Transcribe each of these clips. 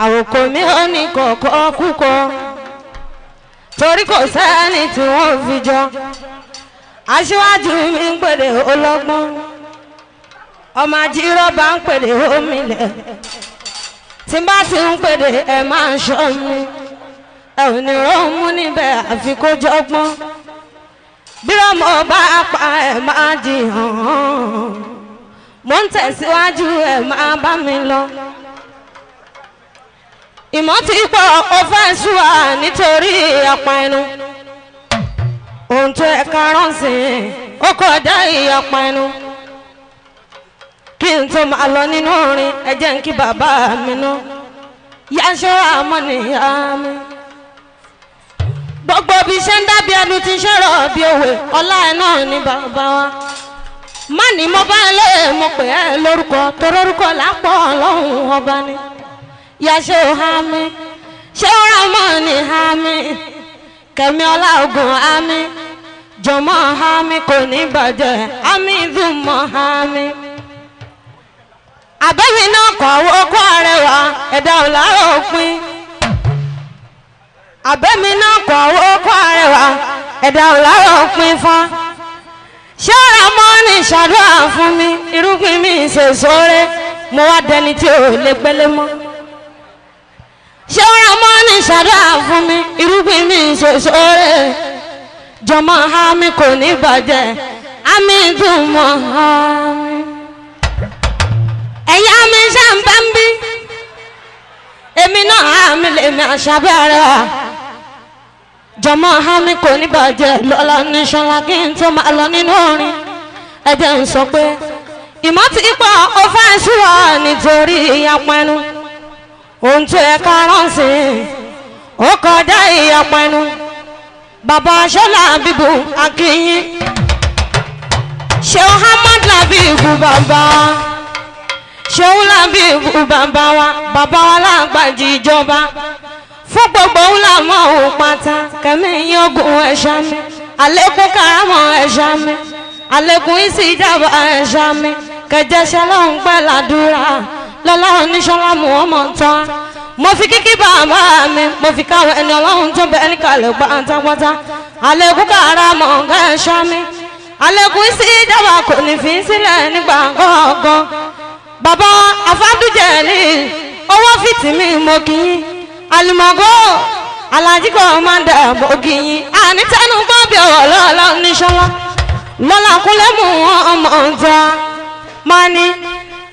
Àwòkọ mi ò ní kọ̀ọ̀kọ́ kúkọ torí kò sẹ́ni tí wọ́n fi jọ. Aṣíwájú mi ń pèdè ọlọ́gbọ́n, ọmọ ajírọ́bà ń pèdè omilẹ̀. Tí n bá ti ń pèdè ẹ máa ń ṣọ́ mi, ẹ ò ní rán mú níbẹ̀ àfi kó jọgbọ́n. Bí ọmọ bá pa ẹ máa jì hàn, mo ń tẹ̀síwájú ẹ máa bá mi lọ. Ìmọ̀ tí pọ̀ ó fẹ́ ṣùwà nítorí apá ẹnu. Ohun tó ẹ̀ka ránṣẹ́ ó kọjá ìyapa ẹnu. Kí n tó máa lọ nínú orin, ẹ jẹ́ n kí bàbá mi ná. Yáṣọ́ àmọ́ nìyá mi. Gbogbo bí ṣe ń dábìí ẹnu ti ṣe rọ̀ bí òwe, ọlá ẹ̀ náà ni bàbá wa. Má ní mo bá lé mo pè ẹ́ lórúkọ, torórúkọ lápọ̀ ọlọ́run ọba ni. Yàṣẹ hami ṣé ó ra mọ́ ni hami kẹ̀mí ọlá ogun hami jọmọ́ hami kò ní bàjẹ́ hami dùnmọ́ hami. Àbẹ́mi náà kọ̀ owó kó arẹwà ẹ̀dá ọ̀làrọ̀ òpin. Àbẹ́mi náà kọ̀ owó kó arẹwà ẹ̀dá ọ̀làrọ̀ òpin fún. Ṣé ó ra mọ́ ni ṣàdúrà fún mi, irúgbìn mi ṣèṣore mo wá dẹni tí ò lè gbélé mọ́. Ṣé ó ra mọ́ ní ṣàdúrà fún mi, irúgbìn mi ṣòṣòrè jọmọ hami kò ní bàjẹ́ àmì dùnmọ̀ hami. Ẹ̀yà mi ṣe ń bá ń bí èmi náà hami lèmi àṣàbẹ̀rẹ̀ wa jọmọ hami kò ní bàjẹ́ lọ́la ní ṣọlá kí n tó máa lọ nínú orin. Ẹ jẹ́ n sọ pé ìmọ̀ tí pọ̀ ó fẹ́ ṣúwà nítorí ìyapẹ́nu. Ohun tó yẹ ká ránṣẹ́ ó kọjá ìyapẹ́nu. Bàbá Ṣọlá Bíbù Akínyìn, Ṣeun Ahmad Labibu bàbá, Ṣeun Labibu bàbá wa, bàbá wa lágbàjì ìjọba fún gbogbo ńlá mọ́ òun pátá. Kẹ́mi yín ogun ẹ̀ṣá mi, àlékún karamọ́ ẹ̀ṣá mi, àlékún ìsìjàbá ẹ̀ṣá mi, kẹjẹsẹ́ lọ́hùn pẹ́ ládùúrà lọ́lá oníṣọ́lá mú ọmọ tán. Mo fi kíkí bàbá mi, mo fi káwọn ẹni ọlọ́run tó bẹ ní kalẹ̀ pátápátá. Àlékún karamọ́ ẹ̀ṣá mi, àlékún ìsìjàbá kò ní fi sílẹ̀ nígbà gángan. Bàbá àfábíjẹ̀lì owó fìtì mi mo kì í alùmọ̀gó alájí kò máa ń dààmú kì í àní tẹnu gbọ́ bí ọ̀rọ̀ lọ́la oníṣọ́lá lọ́la kúnlẹ̀ mú ọmọ ọ̀tá máa ní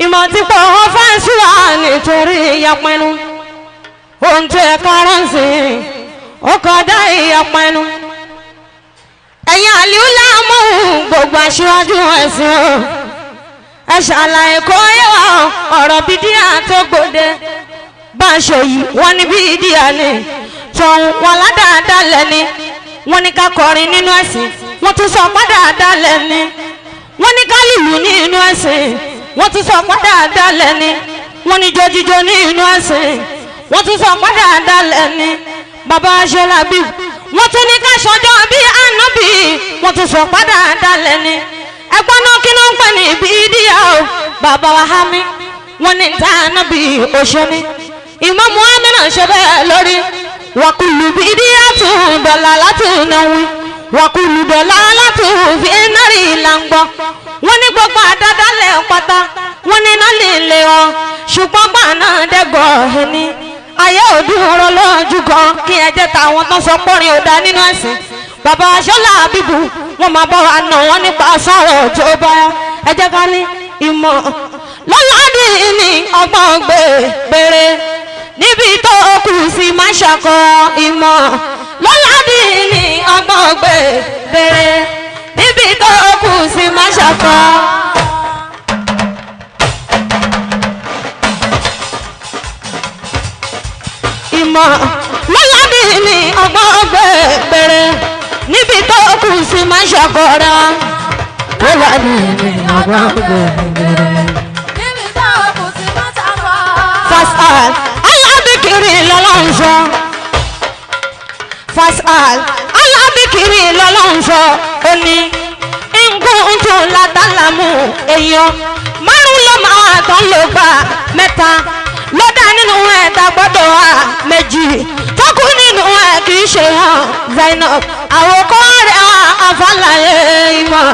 ìmọ̀ tí pọ̀ wọ́n fẹ́ ṣúra nítorí ìyapẹ́nu. Ohun tó yẹ ká ránṣẹ́ ó kọjá ìyapẹ́nu. Ẹ̀yin àlùlá mú gbogbo aṣíwájú ẹ̀sìn o, ẹ ṣàlàyé kó yẹ wá ọ̀rọ̀ bídíà tó gbòde. Bá a ṣe yìí wọ́n ní bídíà ni, tọ̀hún wọn ládàáda lẹ́ni. Wọ́n ní ká kọrin nínú ẹ̀sìn, wọ́n tún sọ pádàáda lẹ́ni. Wọ́n ní ká lùlù nínú ẹ̀sìn, wọ́n tún sọ pádàáda lẹ́ni. Wọ́n ní jójíjó nínú ẹ̀sìn, wọ́n tún sọ pádàáda lẹ́ni. Bàbá Ṣọlá bí wọ́n tún ní ká ṣọjọ́ bí ànábì, wọ́n tún sọ pádàáda lẹ́ni. Ẹgbọ́n náà kí ló ń pè ní bídíà o? Bàbá wa hami wọ́n ní ta ànábì òṣèlú Ìmáàmù Amina ṣe bẹ́ẹ̀ lórí. Wàkùlù bídíà tún dọ̀là látún náwó, wàkùlù dọ̀là látún fi nárì làǹgbọ̀. Wọ́n ní gbogbo àdádálẹ̀ pátá wọ́n ní náà lè lè ọ, ṣùgbọ́n gbà náà dẹ́gọ̀ ẹni ayé òdúró lójú kan kí ẹ jẹ́ tàwọn tó sọ pọ́nrin ò dá nínú ẹ̀sìn. Bàbá Ṣọlá Bíbù wọ́n máa bá wa nà wọ́n nípa sọ̀rọ̀ tó bá ẹ jẹ́ ká ní ìmọ̀ lọ́ládì ní ọgbọ́n gbèrè níbi tó kù sí má ṣàkọ ìmọ̀ lọ́ládì ní ọgbọ́n gbèrè níbi tó kù sí má ṣàkọ. Ìmọ̀ lọ́ládì ní ọgbọ́n gbèrè níbi tó kù sí má ṣàkọ rẹ̀ lọ́ládì ní ọgbọ́n gbèrè. Fasal alábìkiri lọ́lọ́nṣọ́, fasal alábìkiri lọ́lọ́nṣọ́ ó ní nkúntún látàlámù èèyàn márùn ló máa tán ló gbà mẹ́ta lọ́dà nínú ẹ̀ta gbọ́dọ̀ méjì tó kú nínú ẹ̀ kì í ṣe hàn Zainab àwòkọ́ rẹ̀ wá àfàlàyé ìmọ̀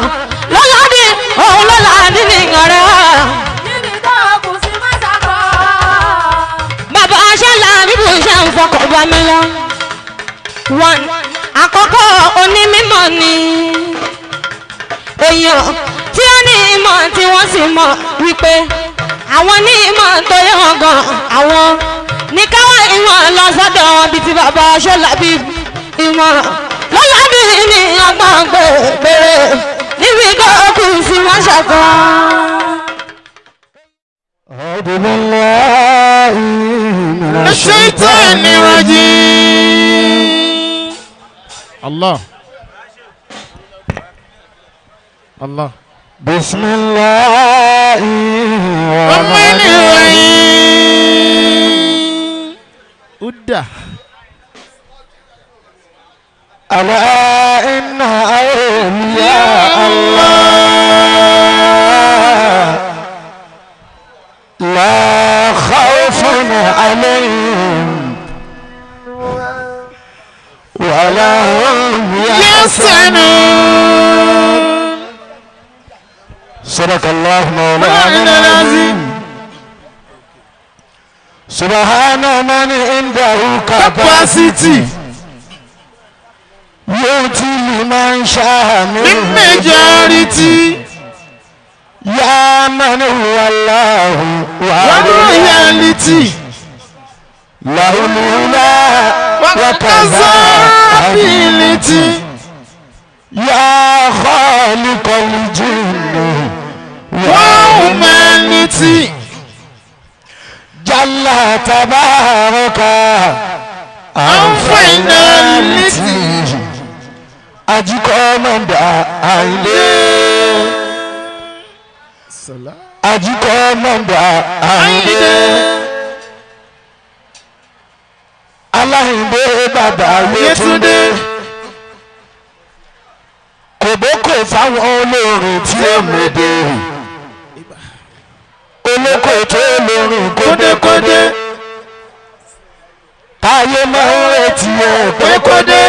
lọ́ládì òun lọ́ládì ní ọ̀rẹ́ wa. Níbi tó kù sí mọ́sàkọ́. Bàbá aṣọ́lá bíbù ṣe ń fọkàn bá mi lọ. One, àkọ́kọ́ onímọ̀ ni èèyàn tí ó ní ìmọ̀ tí wọ́n sì mọ̀ wípé àwọn ní ìmọ̀ tó yẹ wọn gan àwọn ní káwọn ìmọ̀ lọ sọ́dọ̀ wọn bíi ti bàbá aṣọ́lá bí ìmọ̀ lọ́ládì ní ọgbọ́n gbèrè níbi tó kù sí wọ́n ṣàkọ́. أعوذ بالله من الشيطان الرجيم. الله الله. بسم الله الرحمن الرحمن الرحيم. Uda. ألا إن أولياء الله لا خوف عليهم ولا هم يحزنون. صدق الله مولانا العظيم. سبحان من عنده Capacity. يؤتي لمن شاء من من majority. يا من هو الله Royalty. له الأولى وكذا Ability. يا خالق الجن Humanity. جل تبارك And finality. Ajíkọ́mọ̀dà Àyìndé. Salam. Ajíkọ́mọ̀dà Àyìndé. Aláìndé bàbá Yétúndé. Kòbókò fáwọn olórin tí ó mèdè. Olóko tó lórin kódékódé. Táyé máa ń retí ẹ̀ pé kódé.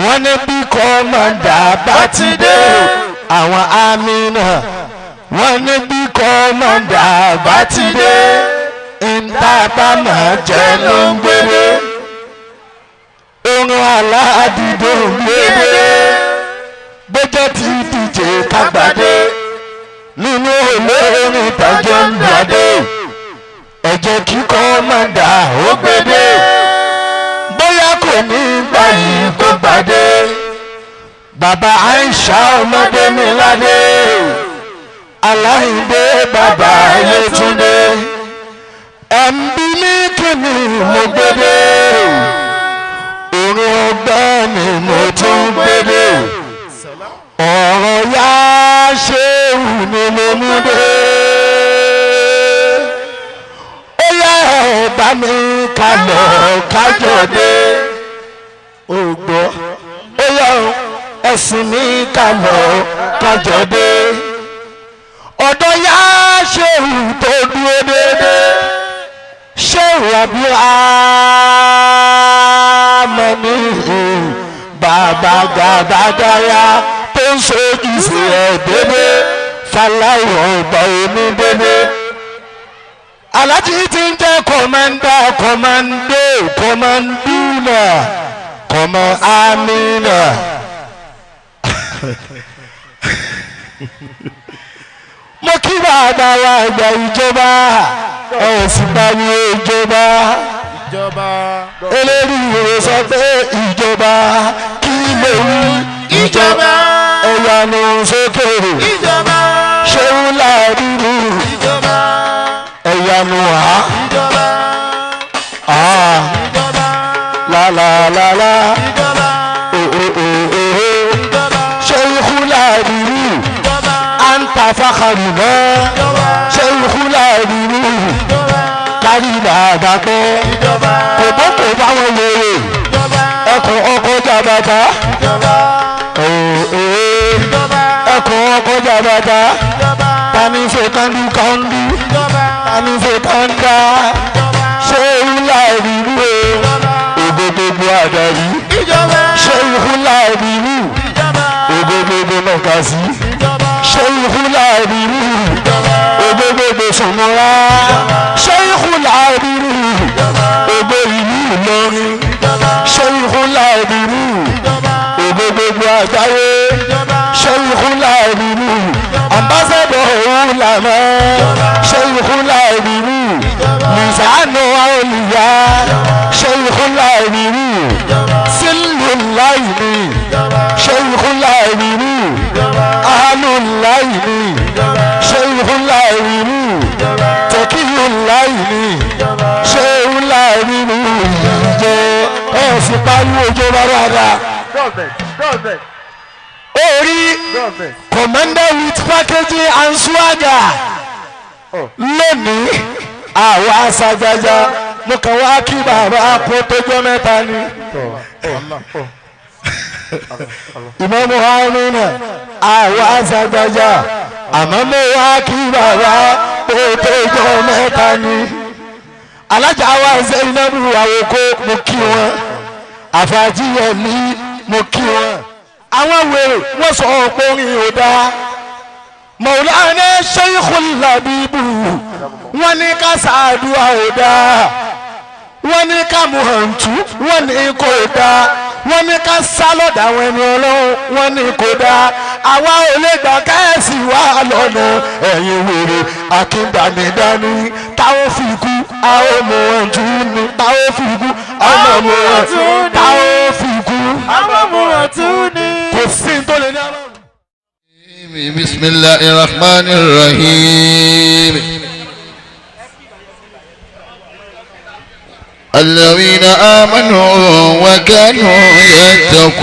Wọ́n ní bí kọ́mọ̀dà bá ti dé. Àwọn àmì náà. Wọ́n ní bí kọ́mọ̀dà bá ti dé. Ntàbámọ̀ jẹ́ ló ń gbére. Orin aládìdó ń gbére. Bójẹ́ ti díje kágbádé. Nínú olórin tàjọ́ ń gbàdé. Ẹ̀jẹ̀ kíkọ́ mọ̀dà ó gbédè. Bóyá kò ní gbàyí kó gbàdé. Bàbá Aisha ọmọdé mi ládé. Aláìndé bàbá Yétúndé. Ẹ̀ǹbí ní kíni mo gbédè. Orin ọgbẹ́ ni mo tún gbédè. Ọ̀rọ̀ yá ṣéwù ni mo mú dé. Ó yá ẹ bá mi kalọ̀ kájọ dé. Ó gbọ́ ó yá ẹ̀sìn mi kalọ̀ kájọ dé. Ọ̀dọ̀ yá ṣéwù tó dúró déédéé. Ṣéwù àbí àmọ́ bàbá gàbàgáyà tó ń ṣojú sí ẹ̀ dédé fàlàyé ọ̀gbà omi dédé. Alájí ti ń jẹ́ kọ̀mọ́ndà kọ̀mọ́ndé kọ̀mọ́ndúnà kọ̀mọ́ amínà. Mo kí bàbá wa ìgbà ìjọba ẹ̀ sì bá mi ìjọba. Eléyìí ìwé sọ pé ìjọba kí lè rí ìjọba ẹ̀yà ní sókè Ìjọba. ṣéun láàrúurú Ìjọba. ẹ̀yà nù á Ìjọba. á Ìjọba. lálálálá Ìjọba. òòòòò Ìjọba. ṣéun láàrúurú Ìjọba. à ń ta fàkàrù náà Ìjọba. ṣéun láàrúurú Ìjọba. kárí bàbá pé Ìjọba. kòbókò báwọn wèrè Ìjọba. ẹkùn ọkọ̀ jàbàtà Ìjọba. òòòò Ìjọba. ẹkùn ọkọ̀ jàbàtà Ìjọba. tani ṣe kándu kándu Ìjọba. tani ṣe kánda Ìjọba. ṣé Fàṣàṣì Sheikhu Labibu ògbógbògbò Sùnmùrà Sheikhu Labibu ògbó ìlú Ìlọrin Sheikhu Labibu ògbógbògbò àgbáyé Sheikhu Labibu ambassador ulama Sheikhu Labibu lisanu awliya Sheikhu Labibu sílùláìní Sheikhu Labibu ahlùláìní Sheikhu Labibu tẹkíyùláìní Sheikhu Labibu jẹ ẹ sì pariwo ìjọba dáadáa. Orí commander with packaging and swagger lónìí àwa aṣàjàjà mo kàn wá kí bàbá kó tójọ́ mẹ́ta ni. Ìmáàmù Haruna àwa aṣàjàjà àmọ́ mo wá kí bàbá kó tójọ́ mẹ́ta ni. Alájà wa Zainabu Àwòkó mo kí wọn, àfàjíyẹmí mo kí wọn. Àwọn wèrè wọ́n sọ pé orin ò dáa. Mọ̀lánà Sheikhul Labibu wọ́n ní ká sàdúrà ò dáa, wọ́n ní ká muhantu wọ́n ní kò dáa, wọ́n ní ká sálọ̀dà àwọn ẹni ọlọ́run wọ́n ní kò dáa. Àwa ò lè gbà kẹ́ẹ̀sì wá lọ́nà ẹ̀yìn wèrè akíndanidání táwọn fi kú àwọn muhantu ní táwọn fi kú àwọn muhantu táwọn fi kú àwọn muhantu ní. Kò sí ní tó lè ní àwọn. بسم الله الرحمن الرحيم الذين آمنوا وكانوا يتقون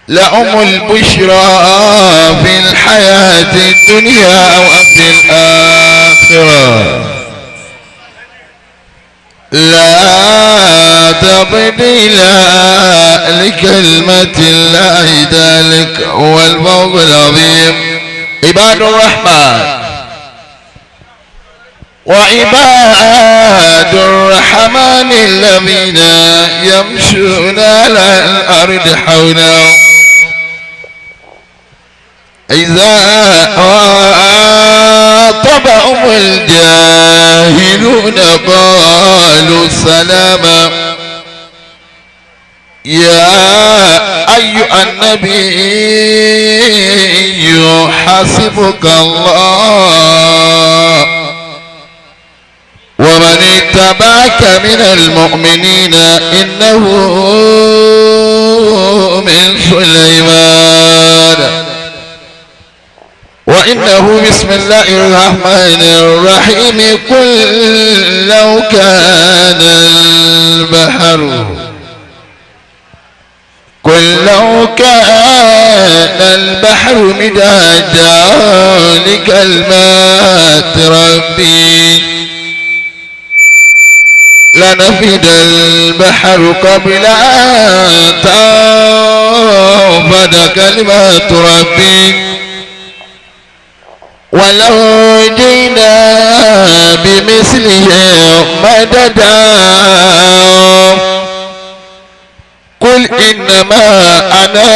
لهم البشرى في الحياة الدنيا وفي الآخرة لا تبديل لكلمة الله ذلك هو الفوز العظيم. عباد الرحمن وعباد الرحمن الذين يمشون على الأرض حولا إذا طبعهم الجاهلون قالوا سلاما. يا أيها النبي حسبك الله ومن اتبعك من المؤمنين إنه من سليمان وإنه بسم الله الرحمن الرحيم. قل لو كان البحر قل لو كان البحر مدادا لكلمات ربي لنفد البحر قبل أن تنفد كلمات ربي ولو جئنا بمثله مددا. قل إنما أنا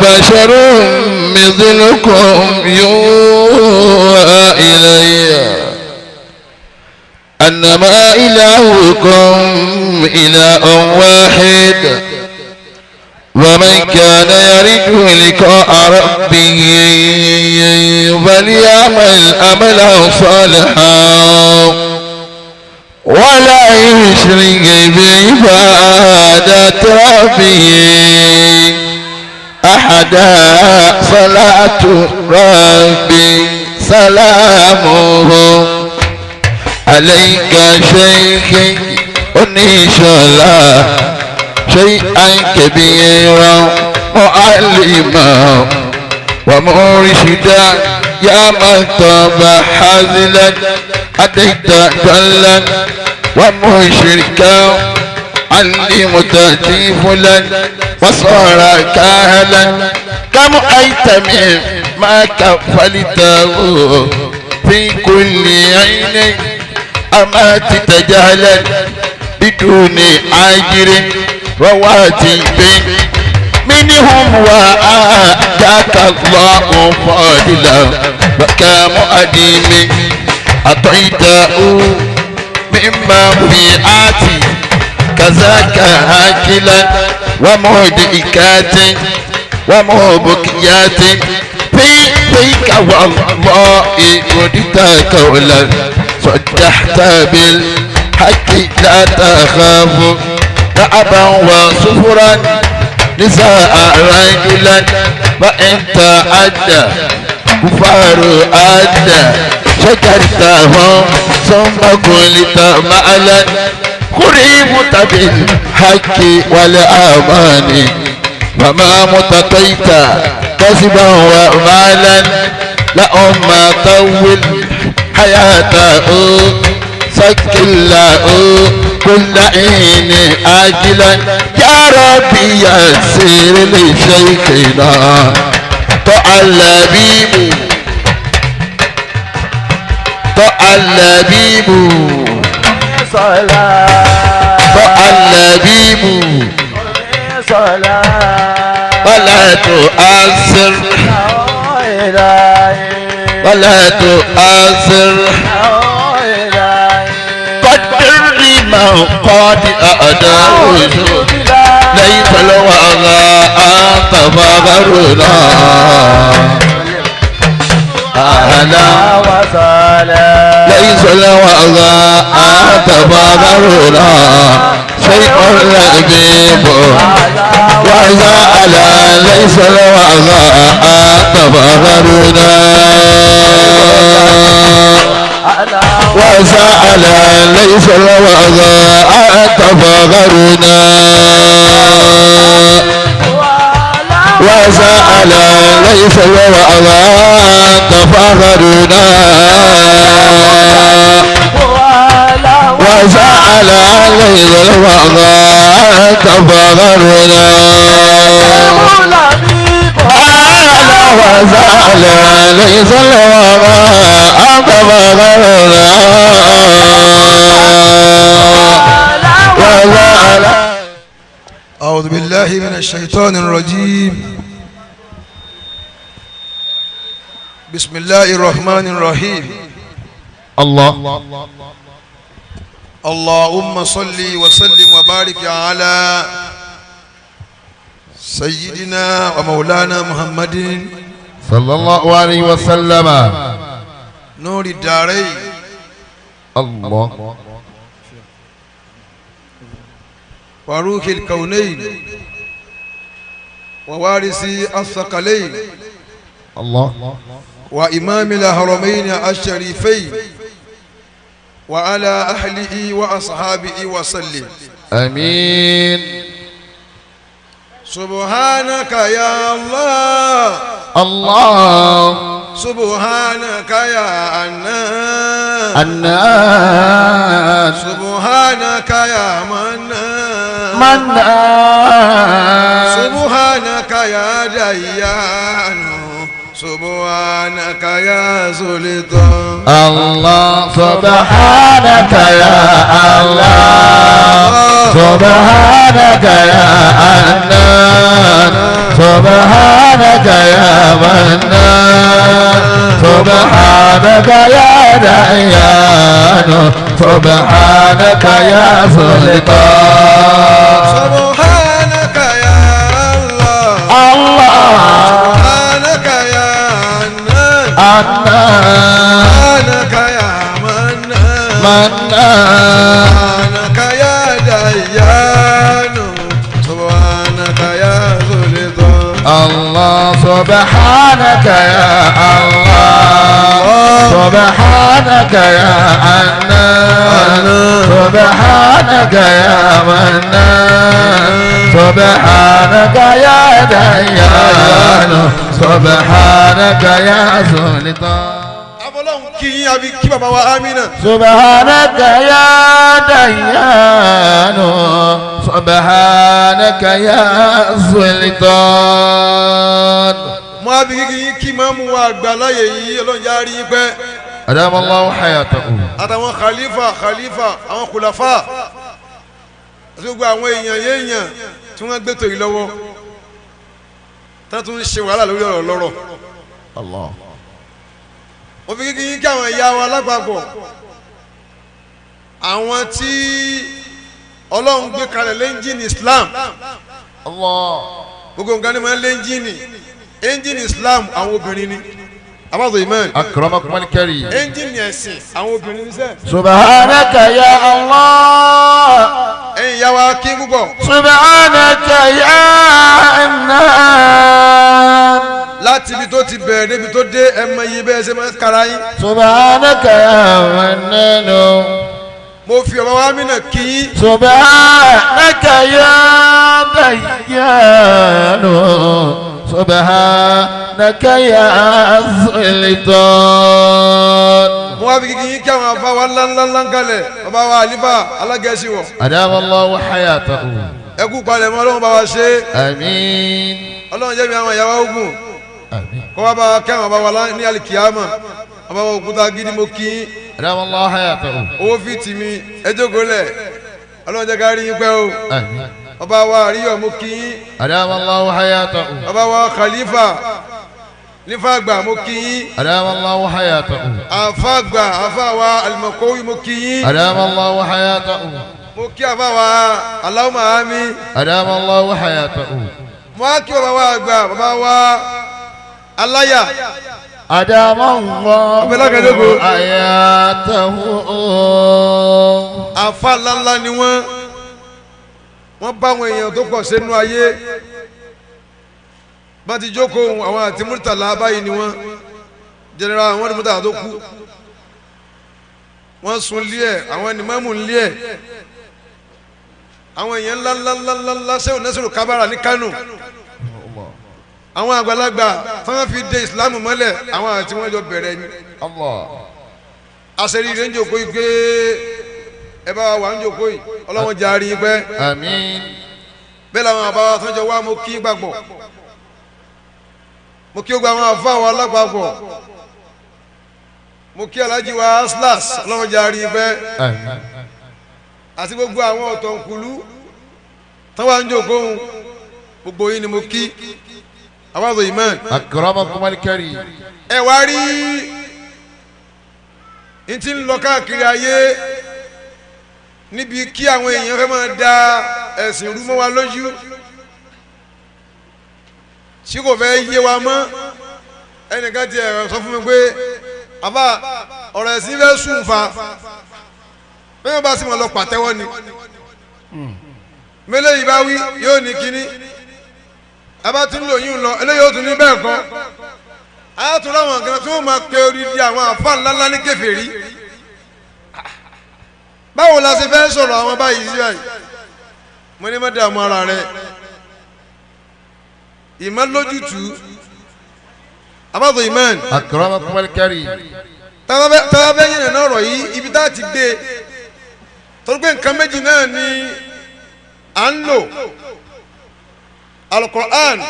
بشر مثلكم يوحى إلي أنما إلهكم إله واحد ومن كان يرجو لقاء ربه فليعمل عملا صالحا ولا يشرك بعبادة ربه أحدا. صلاة ربي سلامه عليك شيخي أنيشلا شيئا كبيرا معلما ومرشدا يا من طاب حزلا أتيت جلا ومشركا علمت تيفلا وصار كاهلا كم أيت مما كفلته في كل عين أمات تجهلا بدون أجر رواتب منهم وآتاك الله فضلا وكم أديم أعطيته مما في آتي كذاك هاكلا ومهدئكات ومبكيات في فيك والله ردت قولا صدحت بالحق لا تخاف تعبا وصفرا نساء رجلا وإن تعدى كفار أدى شكرتهم ثم قلت معلا قريبت بالحق والأمان وما متقيت كسبا ومالا لأما طول حياته سكل له كل عين آجلا يا ربي يسر لشيخنا طه اللبيب طه اللبيب طه اللبيب ولا تؤثر ولا تؤثر قدر لمن قد أداه ليس الوغى أنت فغرنا أهلا ليس الوغى أنت فغرنا شيء لبيب وزعل ليس الوغى أنت فغرنا وزعل ليس الوغى أنت فغرنا وزعل ليس الوغى أنت فغرنا وزعل ليس الوغى أنت فغرنا وزعل ليس الوغى أنت فغرنا وزعل. أعوذ بالله من الشيطان الرجيم. بسم الله الرحمن الرحيم. الله اللهم صل وسلم وبارك على سيدنا ومولانا محمد صلى الله عليه وسلم نور الدارين الله وروح الكونين ووارث الثقلين الله وإمام الحرمين الشريفين وعلى أهله وأصحابه وسلم. آمين. سبحانك يا الله الله سبحانك يا أنان الناس سبحانك يا منان منان سبحانك يا ديان سبحانك يا سلطان الله سبحانك يا الله سبحانك يا أنان سبحانك يا منان سبحانك يا ديان سبحانك يا سلطان سبحانك يا الله الله سبحانك يا أنان أنان سبحانك يا منان منان سبحانك يا ديان سبحانك يا سلطان الله سبحانك يا الله سبحانك يا أنان سبحانك يا منان سبحانك يا ديان سبحانك يا سلطان. Ọlọ́run kí yín àbí kí bàbá wa Amina. سبحانك يا ديان سبحانك يا سلطان. Mo á bí kíkí yín kí máàmù wa àgbà láyè yìí Ọlọ́run já rí yín pẹ́. أدام الله حياته. Àtàwọn khalifa khalifa àwọn khulafa Àti gbogbo àwọn èèyàn yéèyàn tí wọ́n gbé tòyí lọ́wọ́ tán tún ń ṣe wàhálà lórí ọ̀rọ̀ lọ́rọ̀. Allah. Mo fi kíkí yín kí àwọn ìyá wa lápapọ̀, àwọn tí Ọlọ́run gbé kalẹ̀ lẹ́ńjìnì Islam. Allah. Gbogbo nǹkan ni máa ń lẹ́ńjìnì, ẹ́ńjìnì Islam àwọn obìnrin ni abáàzọ imán. Akramakum al-karim. Ẹ́ńjìnì ẹ̀sìn àwọn obìnrin ní sẹ́ẹ̀. Subhanaka ya Allah. Ẹ̀yin ìyá wa kí púpọ̀. Subhanaka ya Annan. Láti ibi tó ti bẹ̀rẹ̀ débi tó dé, ẹ mọ iye bẹ́ẹ̀ ṣe máa ń kara yín. Subhanaka ya Mannan. Mo fi ọba wa mí nà kí yín. Subhanaka ya Dayyan. Subhanaka ya Sultan. Mo wá fi kíkí yín kí àwọn afa wa ńláńláńlá ń kalẹ̀, bàbá wa àlífà alágẹ̀ẹ́sì wọ̀. Adama Allahu hayatahu. Ẹ kú palẹ̀ mọ́, Ọlọ́run bá wa ṣe é. Àmín. Ọlọ́run jẹ́ mi àwọn ìyàwó ogun. Àmín. Kọ́ wa bá wa kí àwọn bàbá wa ní alikiyama. Bàbá wa òkúta gidi mo kí yín. Adama Allahu hayatahu. Owó fi tì mí, ẹ jókòó lẹ̀. Ọlọ́run jẹ́ ká rí yín pẹ́ o. Àmín. Bàbá wa àríyọ̀ mo kí yín. Adama Allahu hayatahu. Bàbá wa khalifa nífàgbà mo kí yín. Adama Allahu hayatahu. Àfàgbà àfà wa alimọ̀kọ́wí mo kí yín. Adama Allahu hayatahu. Mo kí àfà wa Allahumma àmín. Adama Allahu hayatahu. Mo á kí bàbá wa àgbà, bàbá wa aláyà. Adama Allahu hayatahu. Àfà ńláńlá ni wọ́n. Wọ́n bá àwọn èèyàn tó pọ̀ sínú ayé. Bá ti jókòó àwọn àti Murtala báyìí ni wọ́n. General àwọn ní Murtala tó kú. Wọ́n sun lé ẹ̀, àwọn ènìmọ́mù ń lé ẹ̀. Àwọn èèyàn ńlá ńlá ńlá ńlá ńlá sẹ́wọ̀n Nasiru Kabara ní Kano. Àwọn àgbàlagbà tí wọ́n fi de Ìsìlámù mọ́lẹ̀, àwọn àti wọ́n jọ bẹ̀rẹ̀ ni. Àṣírí rẹ̀ ń jókòó yìí pé ẹ bá wa wà ń jókòó yìí, Ọlọ́run jẹ́ àárín yín pẹ́. Àmín. Bẹ́ẹ̀ làwọn àbá wa tó ń jọ wá, mo kí gbàgbọ́. Mo kí gbogbo àwọn àfa wa lápapọ̀. Mo kí Alhaji wa Aslas, Ọlọ́run jẹ́ àárín yín pẹ́. Àmín. Àti gbogbo àwọn ọ̀tọ̀nkùlú tó wà ń jókòó, gbogbo yín ni mo kí. Àwọn àzọ ìmọ̀. Akramakum al-karim. Ẹ wá rí n ti ń lọ káàkiri ayé níbi kí àwọn èèyàn fẹ́ máa da ẹ̀sìn rú mọ́ wa lójú tí kò fẹ́ yé wa mọ́. Ẹnìkan ti ẹ̀rọ sọ fún mi pé àbá ọ̀rọ̀ ẹ̀sìn fẹ́ sùn fa bẹ́ẹ̀ bá sì mọ̀ lọ pàtẹ́wọ́ ni mélòó yìí bá wí yóò ní kíní abá tún lò yín lọ eléyìí ó tún ní bẹ́ẹ̀ kọ́ a tún láwọn kan tí wọ́n máa pe odidi àwọn àfa ńláńlá ní kèfèrí. Báwo la ṣe fẹ́ sọ̀rọ̀ àwọn báyìí sí báyìí? Mo ní má dààmú ara rẹ, ìmọ̀ lójútùú abáàtò ìmọ̀. Akramakum al-karim. Táwa fẹ́ yẹn náà ọ̀rọ̀ yìí ibi tá a ti gbé torí pé nǹkan méjì náà ni à ń lò, Al-Qur'an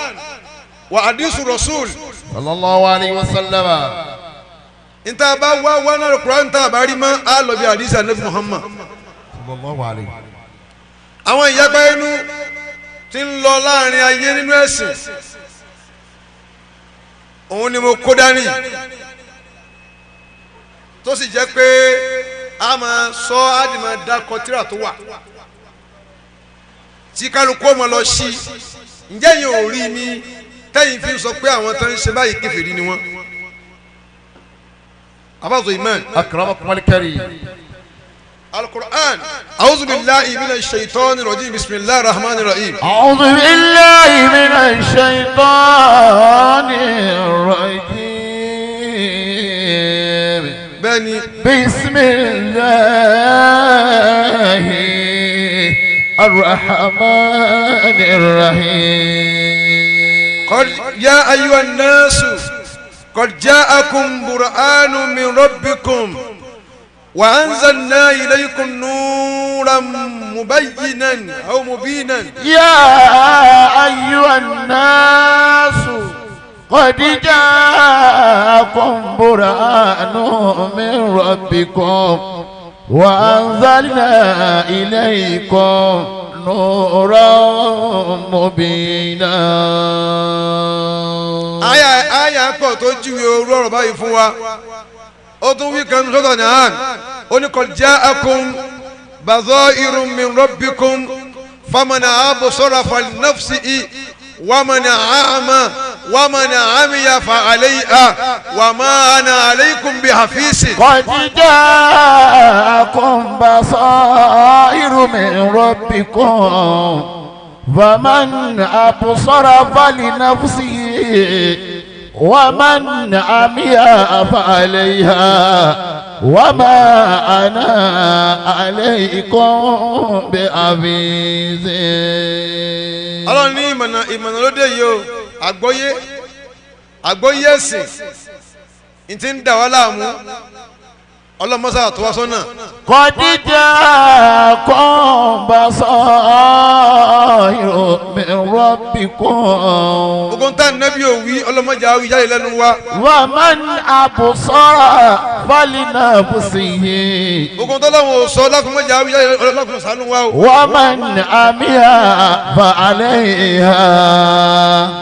wa hadisu Rasul sallallahu alayhi wa sallam. Nta bá wá wá náà Al-Qur'an nta bá rí mọ́ á lọ bí hadisi Anabi Muhammad sallallahu alayhi. Àwọn ìyapa inú tí ń lọ láàrin ayé nínú ẹ̀sìn òun ni mo kó dání, tó sì jẹ́ pé a máa sọ á di máa dákọ tíra tó wà tí kálukú ọmọ lọ sí. Ǹjẹ́ yìí ò rí ni tẹ́yìn fi sọ pé àwọn tó ń ṣe báyìí kèfèrí ni wọ́n? Abázo iman. Akramakum al-karim. Al-Qur'an. A'udhu billahi minash shaitani rajim. Bismillahir rahmanir rahim. A'udhu billahi minash shaitani rajim. Bẹ́ẹ̀ni. Bismillahi arrahmanir rahim. Qad ya ayyuhan nasu qad ja'akum burhanun min rabbikum wa anzalna ilaykum nuran mubayyinan aw mubinan. Ya ayyuhan nasu qad ja'akum burhanun min rabbikum wa anzalna ilaykum نورا مبينا. Àyà àyà pọ̀ tó júwe orú ọ̀rọ̀ báyìí fún wa. Ó tún wí kan sọ́dọ̀ náà, ó ní qad ja'akum basairun min rabbikum faman absara falinafsihi waman a'ma waman 'amiya fa'alayha wa ma ana alaykum bihafisi. قد جاءكم بصائر من ربكم فمن أبصر فلنفسه ومن عمي فعليها وما أنا عليكم بعزيز. Ọlọ́run ní ìmọ̀nà, ìmọ̀nà lóde yìí o. Àgbọ́yé, àgbọ́yé ẹ̀sìn ní ti ń dà wá láàmú. Ọlọ́mọsá tó wá sọ́nà. قد جاءكم بصائر من ربكم. Gbogbo ń tà nẹ́bí òwí, ọlọ́mọdé àwí jáde lẹ́nu wa. ومن أبصر فلنفسه. Gbogbo ń tọ́lọ́wọ̀n ò sọ, lákùnmọ́jà àwí jáde, ọlọ́kùnrin ṣàánú wa o. ومن عمي فعليها.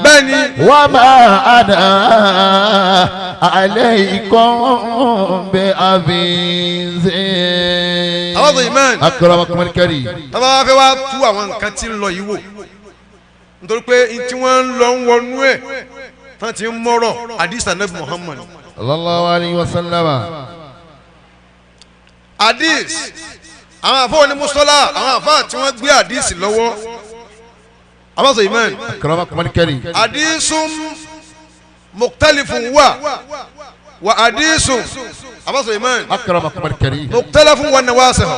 Bẹ́ẹ̀ ni. وما أنا عليكم بعزيز. Àwọn ìmán. أكرمكم الكريم. Tọ́ba wá fẹ́ wá tú àwọn nǹkan tí ń lọ yìí wò, nítorí pé n tí wọ́n ń lọ ń wọnú ẹ̀ tán ti ń mọ́rọ̀ hadith anabi Muhammad. صلى الله عليه وسلم. Hadith, àwọn àfọwọ́ ní mùsọ́lá, àwọn àfáà tí wọ́n gbé hadith lọ́wọ́, àwọn ìmán. أكرمكم الكريم. Hadithun mukhtalifun wa hadithun àwọn ìmán. أكرمكم الكريم. Mukhtalafun wa nawasikh,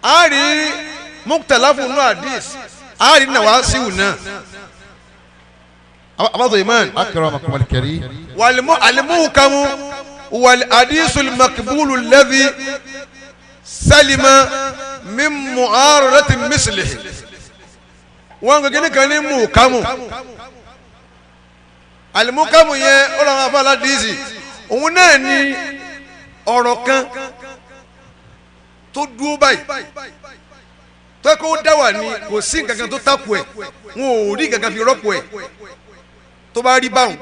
a rí mukhtalafun nù hadith, a rí nawasihu náà, àwọn ìmán. أكرمكم الكريم. والمحكم والحديث المقبول الذي سلم من معارضة مثله. Wọ́n gbé kíní kan ní muhkamu. Alimukamu yẹn, ó lọ́wọ́ afọ aládìsí, òun náà ní ọ̀rọ̀ kan tó dúró báyìí, tó kó dá wà ní, kò sí nǹkan kan tó takò ẹ̀, wọn ò rí nǹkan kan fi rọ́pò ẹ̀. Tó bá rí báwọn,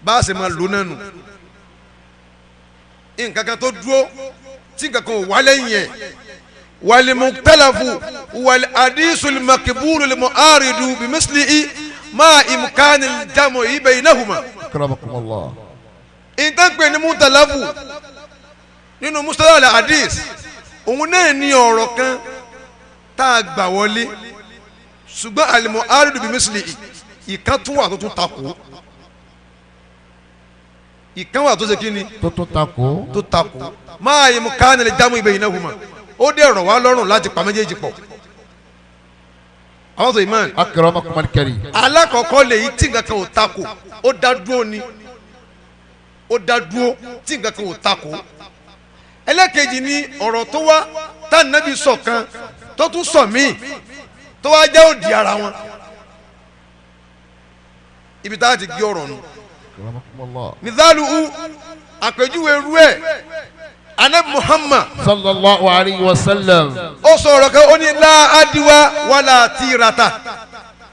bá a ṣe máa lò náà nù, nǹkan kan tó dúró tí nǹkan kan ò wá lẹ́yìn ẹ̀. Wal-mukhtalafu wal-hadisul maqbulu al-mu'aridu bimislihi ma imkani al-jam'i baynahuma. أكرمكم الله. Ìtàn ní mukhtalafu nínú mustalah al-hadis, òun náà ní ọ̀rọ̀ kan tá a gbà wọlé, ṣùgbọ́n al-mu'aridu bimislihi, ìkan tún wà tó tún takò, ìkan wà tó ṣe kí ni? Tó tún takò. Tó takò. Máa yẹ mu káàní lè jámù ibẹ̀ yìí náà hùmà, ó dẹ̀ rọ̀ wá lọ́rùn láti pa méjèèjì pọ̀. Àwọn sọ imán. أكرمكم الكريم. Alákọ̀ọ́kọ́ lèyí tí nǹkan kan ò takò, ó dá dúró ni, ó dá dúró tí nǹkan kan ò takò. Ẹlẹ́kejì ni ọ̀rọ̀ tó wá tá nàbí sọ kan tó tún sọ míì tó wá jẹ́ òdì ara wọn. Ibi tá a ti gé ọ̀rọ̀ nù. أكرمكم الله. Mithalu u, àpèjúwe rú ẹ̀, anabi Muhammad. صلى الله عليه وسلم. Ó sọ ọ̀rọ̀ kan, ó ní لا عدوى ولا طيرة،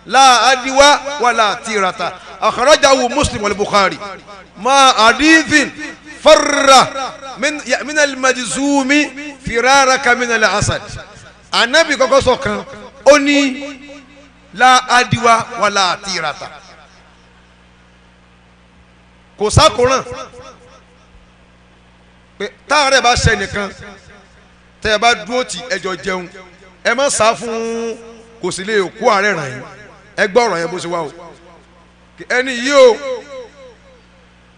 لا عدوى ولا طيرة. أخرجه مسلم والبخاري مع حديث فر من المجذوم فرارك من الأسد. Anabi kọ́kọ́ sọ kan, ó ní لا عدوى ولا طيرة, kò sákòrán pé táàrẹ̀ bá ṣe nìkan, tẹ́ ẹ bá dúró tì, ẹjọ́ jẹun, ẹ má sá fún, kò sì lè kó àárẹ̀ ràn yín. Ẹ gbọ́ ọ̀rọ̀ yẹn bó ṣe wá o. Ẹni yìí o,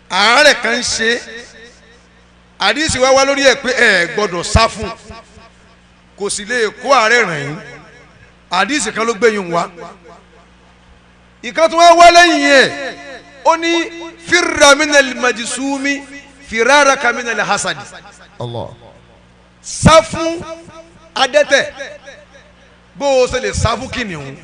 àárẹ̀ kan ń ṣe, àdìsí wá wá lórí ẹ̀ pé ẹ gbọ́dọ̀ sá fún, kò sì lè kó àárẹ̀ ràn yín. Àdìsí kan ló gbé yín wá. Ìkan tó wá wá lẹ́yìn ẹ̀, ó ní فر من المجذوم فرارك من الأسد. الله. Sá fún adẹ́tẹ̀ bó o ṣe lè sá fún kìnìún.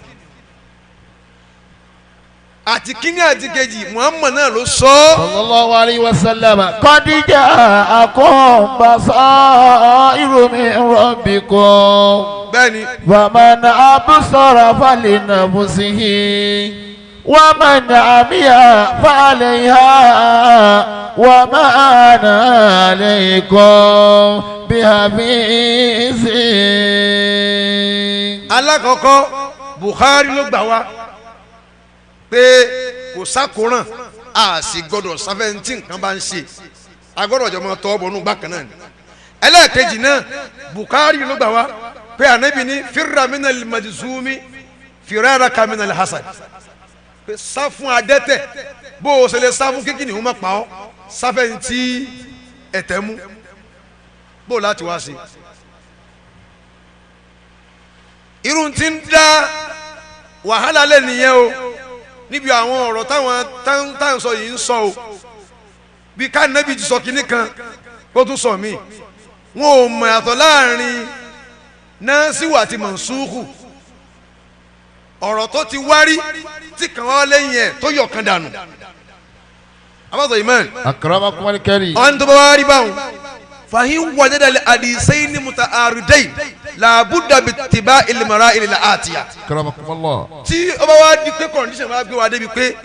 Àti kíní àti kejì, Muhammad náà ló sọ ọ́. Sallallahu alayhi wa sallam. قد جاءكم بصائر من ربكم Bẹ́ẹ̀ni. فمن أبصر فلنفسه ومن عمي فعليها وما أنا عليكم بحفيظ. Alákọ̀ọ́kọ́, Bukhari ló gbà wá pé kò sákòrán, a sì gbọ́dọ̀ sáfẹ́ tí nǹkan bá ń ṣe, a gbọ́dọ̀ jọ máa tọ́ bọnú gbà kan náà ni. Ẹlẹ́ẹ̀kejì náà, Bukhari ló gbà wá pé Ànábì ní firra minal majzumi firaraka minal hasad, pé sá fún adẹ́tẹ̀ bó o ṣe lè sá fún kíkìnì ó má pa ọ́, sáfẹ́ tí ẹ̀tẹ̀ mú bó o láti wá sí irun tí ń dá wàhálà lẹ́ nìyẹn o, níbi àwọn ọ̀rọ̀ táwọn táwọn sọ yìí ń sọ o, bí kánẹ́bì ti sọ kinní kan kó tún sọ míì, wọn ò mọ̀ yàtọ̀ láàrin násìwò àti mọ̀nsúkù. Ọ̀rọ̀ tó ti wárí tí kàn wá lẹ́yìn ẹ̀ tó yọ̀ kan dànù abáṣọ imán. Akramakum al-karim. Ọ̀hún tó bá wá rí báwọn fàhín wàjẹ́dàlẹ̀ àdìsẹ́yìn ní muta àrùdẹ́yìn làbúdà bí tìbá ìlmọ̀ra ìlà àtìyà. Akramakum Allah. Tí ó bá wá di pé condition wá gbé wa débi pé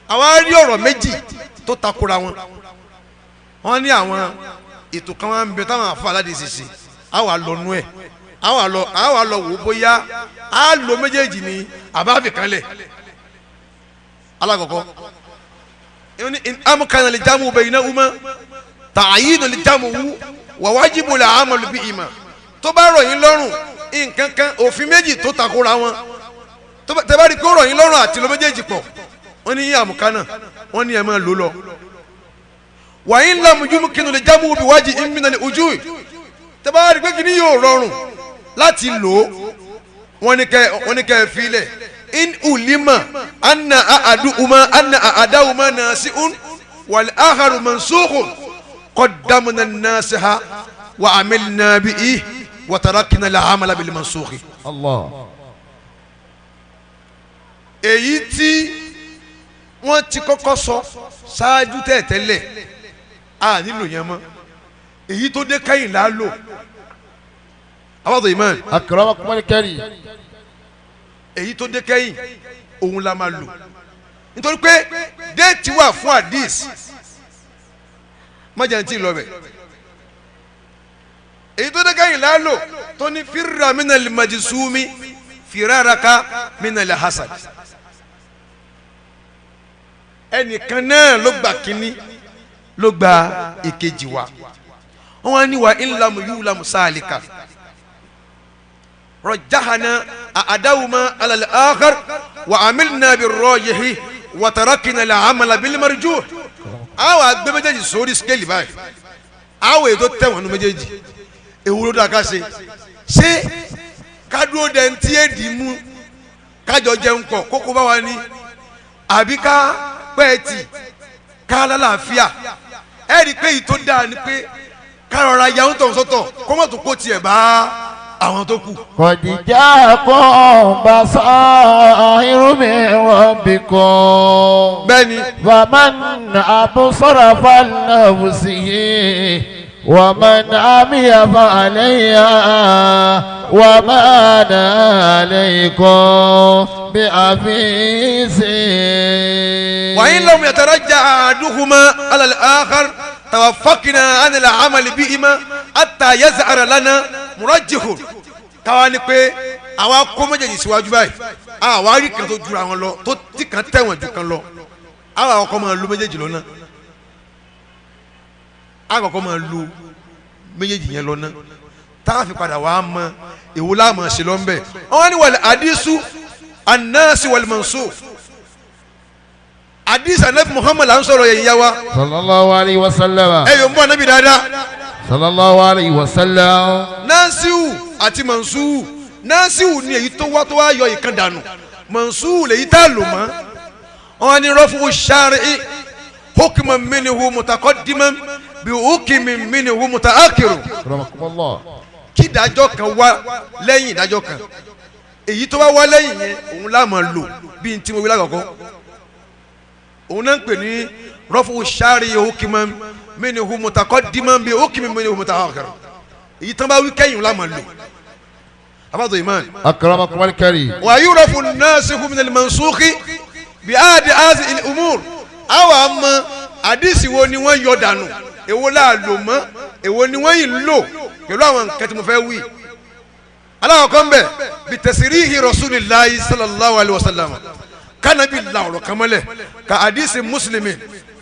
àwa rí ọ̀rọ̀ méjì tó takora wọn, wọ́n ní àwọn ètò kan wá ń bẹ táwọn àfa aládìsí ṣe, àwa lọ nú ẹ̀, àwa lọ wò ó bóyá á lo méjèèjì ní àbáfi kanlẹ̀. Alákọ̀ọ́kọ́ ìwọ́n ní amúkanà lè jámù bẹ̀yìn náà wúmọ́ tààyínú lè jámù wú wà wájibù lè àmàlù bí ìmọ̀. Tó bá rọ̀ yín lọ́rùn nǹkan kan, òfin méjì tó takora wọn, tẹ́ bá rí kó rọ̀ yín lọ́rùn àti lọ méjèèjì pọ̀, wọ́n ní àmùkánà, wọ́n ní ẹ máa lò lọ. Wàyí ńlá mujúmukinu lè jámù bí wájì ìmìnà ní ojú. Tẹ́ bá rí pé kí ni yóò rọrùn láti lò ó, wọ́n ní kẹ́ filẹ̀ in ulima anna aadu uma anna aadawuma nasiun wal akharu mansukun qaddamna nasiha wa amilna bihi wa tarakna al-amala bil mansukhi. Allah. Èyí tí wọ́n ti kọ́kọ́ sọ ṣáájú tẹ́tẹ́lẹ̀, a nílò yẹn mọ́, èyí tó dé kẹ́yìn là á lò. Abáàtò imán. Akramakum al-karim. Èyí tó dé kẹ́yìn òun la máa lò, nítorí pé date wà fún hadith májà tí ì lọ bẹ̀. Èyí tó dé kẹ́yìn là á lò, tó ní firra minal majsumi firaraka minal hasad. Ẹnìkan náà ló gbà kínní, ló gba ìkejì wa. Wọn wá ní wa ńlámù yúlámù sáàlìkà rọjáhana àdáwùmá alàlẹ́ àkàr wà àmìlínà bí rọ́ọ̀yìí wàtàràkìnà làámàlà bí lẹ́mọ̀rìjú. Àwọn àgbẹ̀ méjèèjì sórí scale báyìí, àwọn èyí tó tẹ̀wọ̀n ní méjèèjì, èwo ló dáa ká ṣe? Ṣé kádúró dẹ̀ ń tí èdè mú kájọ jẹun pọ̀ kókó bá wa ní, àbí ká pẹ́ẹ́tì ká lálàáfíà? Ẹ rí i pé èyí tó dáa ni pé ká rọra ya ń tọ̀ sọ́tọ̀ kó mọ̀ tó kó tiẹ̀ bá àwọn tó kù. قد جاءكم بصائر من ربكم Bẹ́ẹ̀ni. فمن أبصر فلنفسه ومن عمي فعليها وما أنا عليكم بحفيظ. وإن لم يترجع أحدهما على الآخر توفقنا عن العمل بهما حتى يظهر لنا مرجح. Káwa ni pé àwa kó méjèèjì síwájú báyìí, àwa rí kan tó jura wọn lọ, tó tí kan tẹ̀wọ̀n ju kan lọ, àwa àkọ́kọ́ máa lo méjèèjì lọ náà, àkọ́kọ́ máa lo méjèèjì yẹn lọ náà, tá a fi padà wàá mọ èwo láàmú ṣe lọ ń bẹ̀. Wọ́n ní wal hadisu an-nasi wal mansukh, hadith anabi Muhammad là ń sọ̀rọ̀ yẹn yá wa. Sallallahu alayhi wa sallam. Ẹ yóò mú anabi dáadáa. Sallallahu alayhi wa sallam. Nasiu àti mansu. Nasiu ni èyí tó wá tó wá yọ ìkan dànù, mansu lèyí tá a lò mọ́. Wọn ni rọ́fù sáré hukman minhu mutaqaddiman bí hukmin minhu mutaakhiru. Akramakumullah. Kí ìdájọ́ kan wá lẹ́yìn ìdájọ́ kan, èyí tó bá wá lẹ́yìn yẹn òun la máa lò. Bí n tí mo wí lákọ̀ọ́kọ́. Òun náà ń pè ní rọ́fù sáré hukman minhu mutaqaddiman bi hukmin minhu mutaakhir. Èyí tán bá wí kẹ́yìn la máa lò. Abájọ imán. Akramakum al-karim. Wa yurafu an-nasikhu min al-mansukhi bi adi azi al-umur. Àwa mọ àdìsí wo ni wọ́n yọ dànù, èwo la lò mọ́, èwo ni wọ́n yìí ń lò pẹ̀lú àwọn nǹkan tí mo fẹ́ wí. Aláwọ̀ kan bẹ̀ bi tasrihi rasulillahi sallallahu alayhi wa sallam, kánàbí la ọ̀rọ̀ kan mọ́lẹ̀ ka àdìsí mùsùlùmí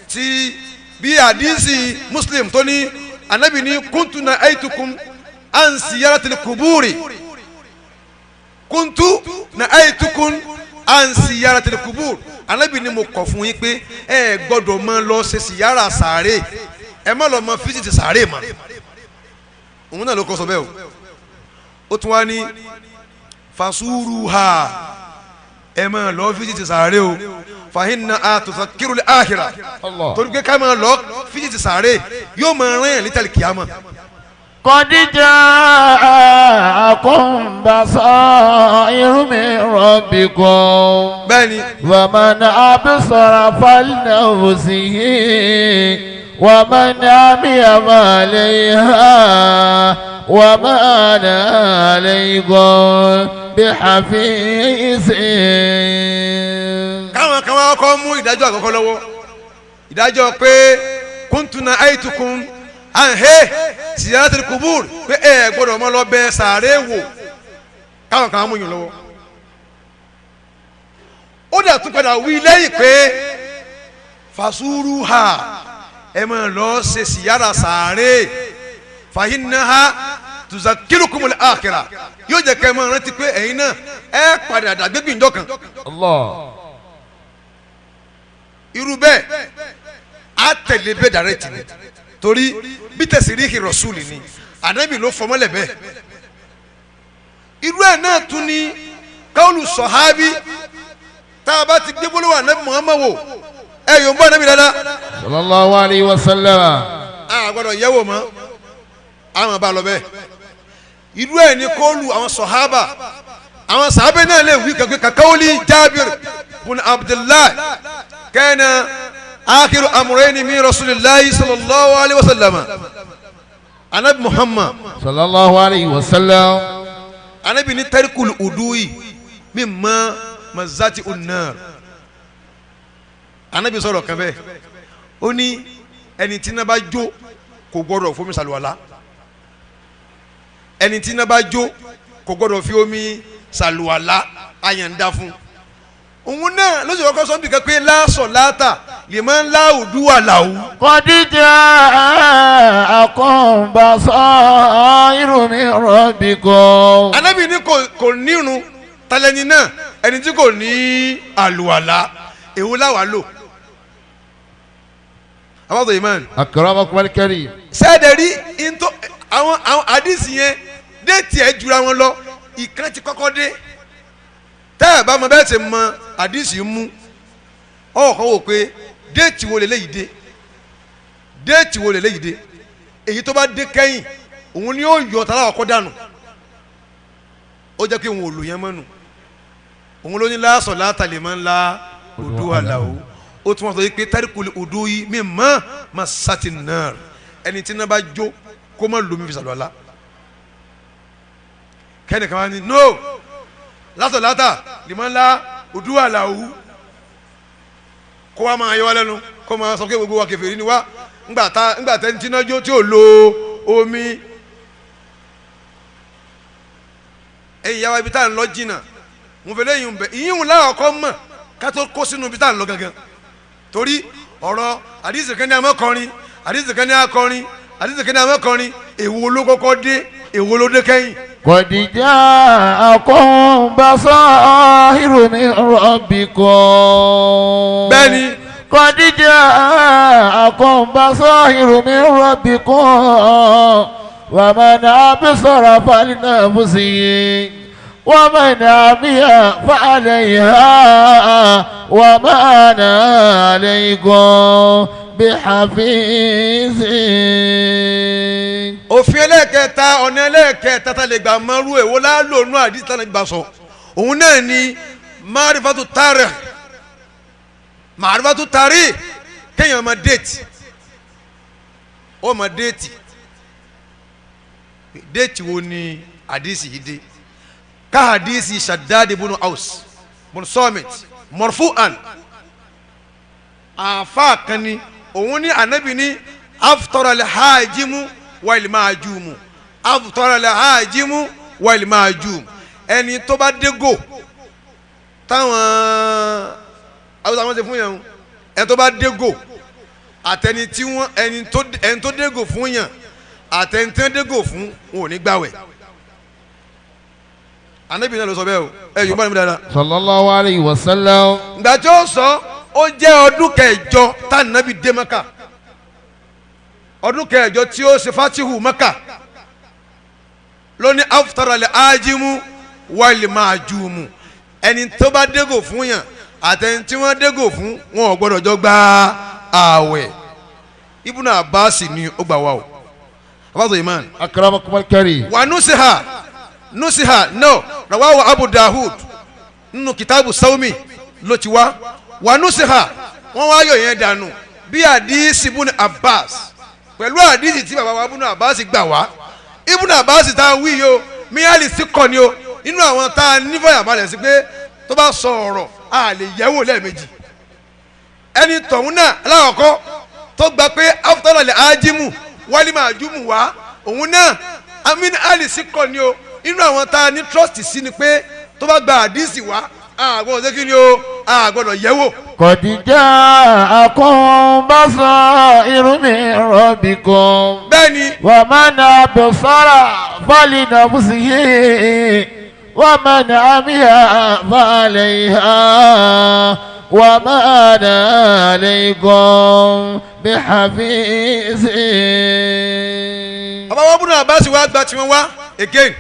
ti bí àdìsí muslim tó ní anabi ní kuntu na aitukum an siyaratil kuburi, kuntu na aitukum an siyaratil kubur. Anabi ní mo kọ̀ fún yín pé ẹ gbọ́dọ̀ máa lọ ṣe siyara sàárè, ẹ má lọ mọ fisiti sàárè mọ́. Òun náà ló kọ́ sọ bẹ́ẹ̀ o. Ó tún wá ní fasuru ha, ẹ máa lọ fisiti sàárè o, fàhínà àtúnṣe àhìrà, torí pé ká máa lọ fisiti sàárè yóò máa rán yàn létàlí kìámà. قد جاءكم بصائر من ربكم Bẹ́ẹ̀ni. ومن أبصر فلنفسه ومن عمي فعليها وما أنا عليكم بحفيظ. Káwọn kan wá kọ́ mú ìdájọ́ àkọ́kọ́ lọ́wọ́, ìdájọ́ pé kúntùnà àìtùkùn àhẹ́ siyaratil kubur, pé ẹ gbọ́dọ̀ mọ́ lọ bẹ sàárè wò. Káwọn kan mú yín lọ́wọ́. Ó dà tún padà wí lẹ́yìn pé fasuru ha, ẹ máa lọ ṣe siyara sàárè, fàyínnáha tuzakirukumul akhirah, yóò jẹ́ kẹ́ ẹ máa rántí pé ẹ̀yin náà ẹ padà dàgbégbìn jọ kan. Allah. Irú bẹ́ẹ̀ á tẹ̀lé bẹ́ẹ̀ dàrẹ́tì ni, torí bí tẹ̀síríkì rọ̀ṣúlì ni ànábì ló fọmọ́lẹ̀ bẹ́ẹ̀. Irú ẹ̀ náà tún ní káwọlù sọ̀hábí tá a bá ti gbé bólúwà ànábì Muhammad wò, ẹ yóò ń bọ́ ànábì dáadáa. Sallallahu alayhi wa sallam. A gbọ́dọ̀ yẹ̀wò mọ́, a máa bá a lọ bẹ́ẹ̀. Irú ẹ̀ ní kóòlù àwọn sọ̀hábà, àwọn sàábẹ̀ náà lè wí kankan kàkàwọ́lì Jábìr bun Abdullahi kana akhiru amrayni min rasulillahi sallallahu alayhi wa sallam. Anabi Muhammad sallallahu alayhi wa sallam. Anabi ní tarikul udui mimma mazati unnar. Anabi sọ̀rọ̀ kan bẹ́ẹ̀, ó ní ẹni tí iná bá jó kò gbọ́dọ̀ fomi ṣàlùwàlá, ẹni tí iná bá jó kò gbọ́dọ̀ fi omi ṣàlùwàlá, àyàndá fún òun náà ló sì kọ́kọ́ sọ nbìkan pé láàsọ̀ láàtà lè máa ń lá òdúwà làwù. قد جاءكم بصائر من ربكم. Anabi ní kò nírun talẹ́ni náà ẹni tí kò ní àlùwàlá, èwo láwàá lò. Abáwọ̀ imán. Akramakum al-karim. Sẹ́ẹ̀dẹ̀ rí ntọ́ àwọn àdìsí yẹn déètì ẹ̀ jura wọn lọ, ìkan ti kọ́kọ́ dé. Tẹ́ ẹ̀ bá mọ bẹ́ẹ̀ ṣe mọ àdìsí mú, ọ̀kan wò pé déètì wo lélẹ́yìí dé, déètì wo lélẹ́yìí dé. Èyí tó bá dé kẹ́yìn òun ni ó yọ tàlà ọkọ dànù, ó jẹ́ pé òun ò lò yẹn mọ́nu. Òun ló ní láàsọ̀ látàlẹ́ máa ń la odò àlàó. Ó tún wọ́n sọ yìí pé tárìkùlì odò yìí mi mọ́ ma sati náà, ẹni tí iná bá jó kó má lomi fi sàlùwàlá. Kẹ́nìkan wá ní no látọ̀ látà lè máa ń la odò àlàó, kó wa máa yọ wá lẹ́nu, kó máa sọ pé gbogbo wa kèfèrí ni wá ńgbà tá ńgbà tẹ́ni tí iná jó tí ò lo omi. Ẹ̀yin yàrá ibi tá à ń lọ jìnnà, mo fẹ́ lẹ́yìn bẹ̀ ìyíhùn láwọn mọ̀ ká tó kó sínú ibi tá à ń lọ gangan, torí ọ̀rọ̀ àdìsí kan ní amọ́kọrin, àdìsí kan ní akọrin, àdìsí kan ní amọ́kọrin, èwo ló kọ́kọ́ dé, èwo ló dé kẹ́yìn. قد جاءكم بصائر من ربكم. Bẹ́ẹ̀ni. قد جاءكم بصائر من ربكم ومن أبصر فلنفسه ومن عمي فعليها وما أنا عليكم بحفيظ. Òfin ẹlẹ́ẹ̀kẹta, ọ̀nà ẹlẹ́ẹ̀kẹta tá lè gbà mọ́rú èwo lálòónú àdìsí tá lè gbà sọ, òun náà ni marifatu tarikh. Màrúbátú tarí kéèyàn máa déètì, ó máa déètì. Déètì wo ni àdìsí yìí dé? Ká àdìsí Shaddad ibn Aus ibn Samit marfu'an, àáfàá kan ni òun ní ànábì ní aftara al-hajimu wal majumu, aftara al-hajimu wal majum. Ẹni tó bá dégò táwọn awúsá wọn ṣe fún yàn, ẹni tó bá dégò àtẹni tí wọn, ẹni tó dégò fún yàn àtẹni tí wọn dégò fún wọn ò ní gbàwẹ̀. Ànábì náà ló sọ bẹ́ẹ̀ o, ẹ yóò bá mi dáadáa. Sallallahu alayhi wa sallam. Ìgbà tí ó sọ, ó jẹ́ ọdún kẹjọ tá ànábì dé Mẹ́kà, ọdún kẹjọ tí ó ṣe fatihu Mẹ́kà, lóní aftara al-ajimu wal majumu. Ẹni tó bá dégò fún yàn àtẹni tí wọ́n dégò fún wọn ò gbọ́dọ̀ jọ gba ààwẹ̀. Ibn Abbas ni ó gbà wá o, abáṣọ iman. Akramakum al-karim. Wa nusiha nusiha no rawahu Abu Dahud nínú kitabu sawmi ló ti wá. Wa nusiha, wọ́n wá yọ yẹn dànù bí àdìsí Ibn Abbas, pẹ̀lú àdìsí tí bàbá wa Ibn Abbas gbà wá. Ibn Abbas tá a wí yìí o, míálì sí kọ́ ni o, nínú àwọn tá a nífọ̀yàbalẹ̀ sí pé tó bá sọ ọ̀rọ̀ a lè yẹ̀wò lẹ́ẹ̀mejì. Ẹni tọ̀hún náà aláwọ̀kọ́ tó gba pé after ajimu wálé máa júmù wá, òun náà amin ali sí kọ́ ni o, nínú àwọn tá a ní trust sí ni pé tó bá gba àdìsí wá a gbọ́dọ̀ ṣe kí ni o, a gbọ́dọ̀ yẹ̀wò. Qad ja'akum basairu min rabbikum. Bẹ́ẹ̀ni. Wa man absara falinafsihi wa man amiya fa'alayha wa ma ana alaykum bihafiz. Bàbá wa Ibn Abbas wa gba tiwọn wá again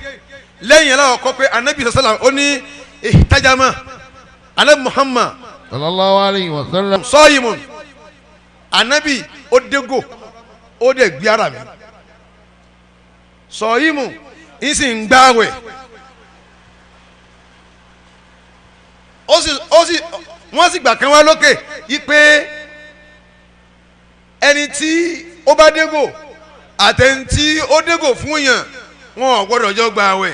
lẹ́yìn aláwọ̀ kọ́ pé anabi sọ́sọ́là ó ní ihtajama anabi Muhammad sallallahu alayhi wa sallam sọ́yìmùn, anabi ó dégò ó dẹ̀ gbé ara mi sọ́yìmùn ń sì ń gbáwẹ̀, ó sì wọ́n sì gbà kan wá lókè yí pé ẹni tí ó bá dégò àtẹni tí ó dégò fún yàn wọn ò gbọ́dọ̀ jọ gbààwẹ̀.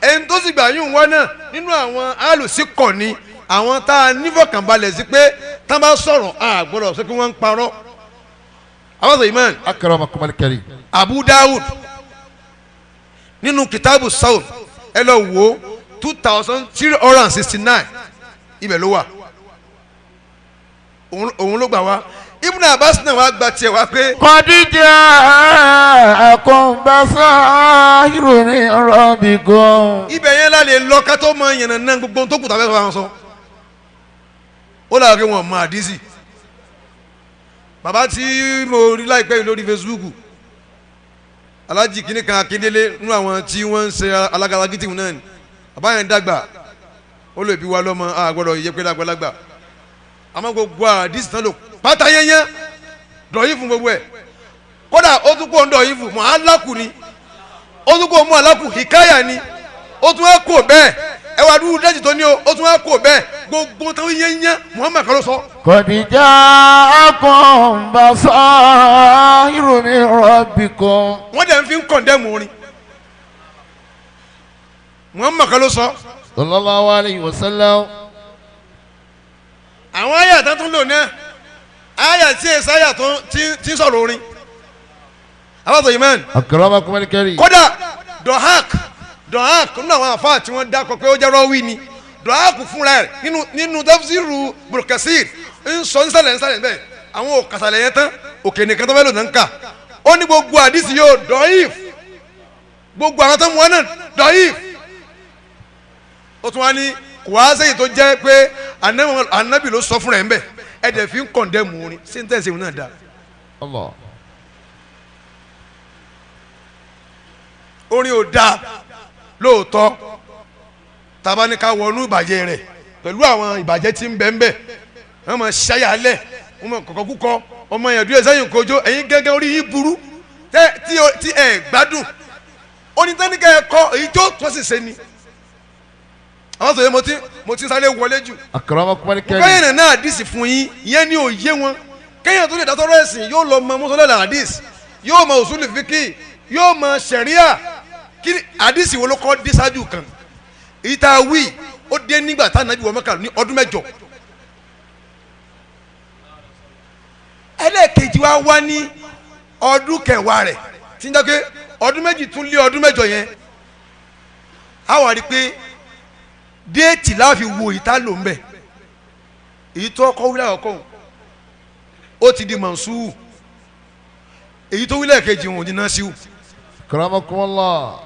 Ẹni tó sì gbà yún wọn náà nínú àwọn alùsíkọ̀ ni àwọn tá a nífọ̀kànbalẹ̀ sí pé tá a bá sọ̀rọ̀ a gbọ́dọ̀ sọ pé wọ́n ń parọ́. Àwọn imán. Akramakum al-karim. Abu Dawud nínú kitabu Sawm, ẹ lọ wo 2369 ibẹ̀ ló wà, òun ló gbà wá. Ibn Abbas náà wá gba tiẹ̀ wá pé. Qad ja'akum basairu min rabbikum. Ibẹ̀ yẹn la lè lọ ká tó mọ ìyànnà náà gbogbo tó kù tàbí ẹ̀fọ́ àwọn sọ. Ó làwọn kí wọn mọ àdísì. Bàbá tí mo rí láìpẹ́ yìí lórí Facebook, Alhaji kìíní kan Akíndélé, nínú àwọn tí wọ́n ń ṣe alágalagítì náà ni. Bàbá yẹn dàgbà, ó lè bí wa lọ́mọ, a gbọ́dọ̀ yẹ pé lágbàlagbà. Àmọ́ gbogbo àdísì tán lò pátá yẹnyẹn dọ̀yìn fún gbogbo ẹ̀. Kódà ó tún kó ń dọ̀yìn fún mọ́ alákù ni, ó tún kó mọ́ alákù hìkáyà ni, ó tún wá kó bẹ́ẹ̀ ẹ wá dúró dẹ́jì tó ní o, ó tún wá kó bẹ́ẹ̀ gbogbo tó yẹnyẹn Muhammad kan ló sọ. Qad ja'akum basairu min rabbikum. Wọ́n dẹ̀ ń fi ń kọ̀ndẹ́mù orin Muhammad kan ló sọ. Sallallahu alayhi wa sallam. Àwọn àyà tó tún lò náà, àyà tí èsì àyà tó ti ń sọ̀rọ̀ orin. Abáṣọ imán. Akramakum al-karim. Kódà dọ̀hák nínú àwọn àfáà tí wọ́n dákọ̀ pé ó jẹ́ rọ́wí ni dọ̀hák fúnra rẹ̀ nínú tafsiru Ibn Kathir ń sọ nsàlẹ̀ bẹ́ẹ̀ àwọn òkàsàlẹ̀ yẹn tán òkè nìkan tó fẹ́ lò náà ń kà. Ó ní gbogbo àdìsí yóò dọ̀yìf, gbogbo àwọn tó ń wọ́n náà dọ̀yìf. Ó tún wá ní kò wá sẹ́yìn tó jẹ́ pé anabi ló sọ fúnra ẹ̀ ń bẹ̀ ẹ̀ dẹ̀ fi ń kọ̀ndẹ́mù orin sí ní tẹ̀sí ìwé náà dá. Allah. Orin ò dáa lóòótọ́, tàbá ní ká wọnú ìbàjẹ́ rẹ̀ pẹ̀lú àwọn ìbàjẹ́ tí ń bẹ ń bẹ, wọ́n mọ̀ ṣáyà lẹ̀, wọ́n mọ̀ kọ̀kọ́ kúkọ, ọmọ yẹn dúró sẹ́yìn kojú, ẹ̀yin gẹ́gẹ́ orí yín burú tí ẹ̀ gbádùn. Onítẹ́nikẹ́ ẹ̀ kọ́ èyí tó tọ́ sì ṣe ni. Àwọn sọ̀rọ̀ mo ti sáré wọlé jù. Akramakum al-karim. Kẹ́yìn náà àdìsí fún yín, ìyẹn ní òye wọn. Kéèyàn tó lè dá sọ́rọ̀ ẹ̀sìn, yóò lọ mọ mọ́sálẹ̀ àdìs, yóò mọ usulu fíkì, yóò mọ sẹ̀ríà. Kí àdìsí wo ló kọ́ dé ṣáájú kan? Ìta wí ó dé nígbà tá ànábì wọ Mẹ́kà ní ọdún 8. Ẹlẹ́ẹ̀kejì wa wá ní ọdún 10 rẹ̀, tí ń jẹ́ pé ọdún 2 tún lé ọdún 8 yẹn. A wà rí i pé date láàfin wo ìta lò ń bẹ̀. Èyí tó kọ́ wílẹ̀ ọkọ̀ ó ti di mọ̀nsúù, èyí tó wílẹ̀ kejì òun ní nasiu. Akramakumullah.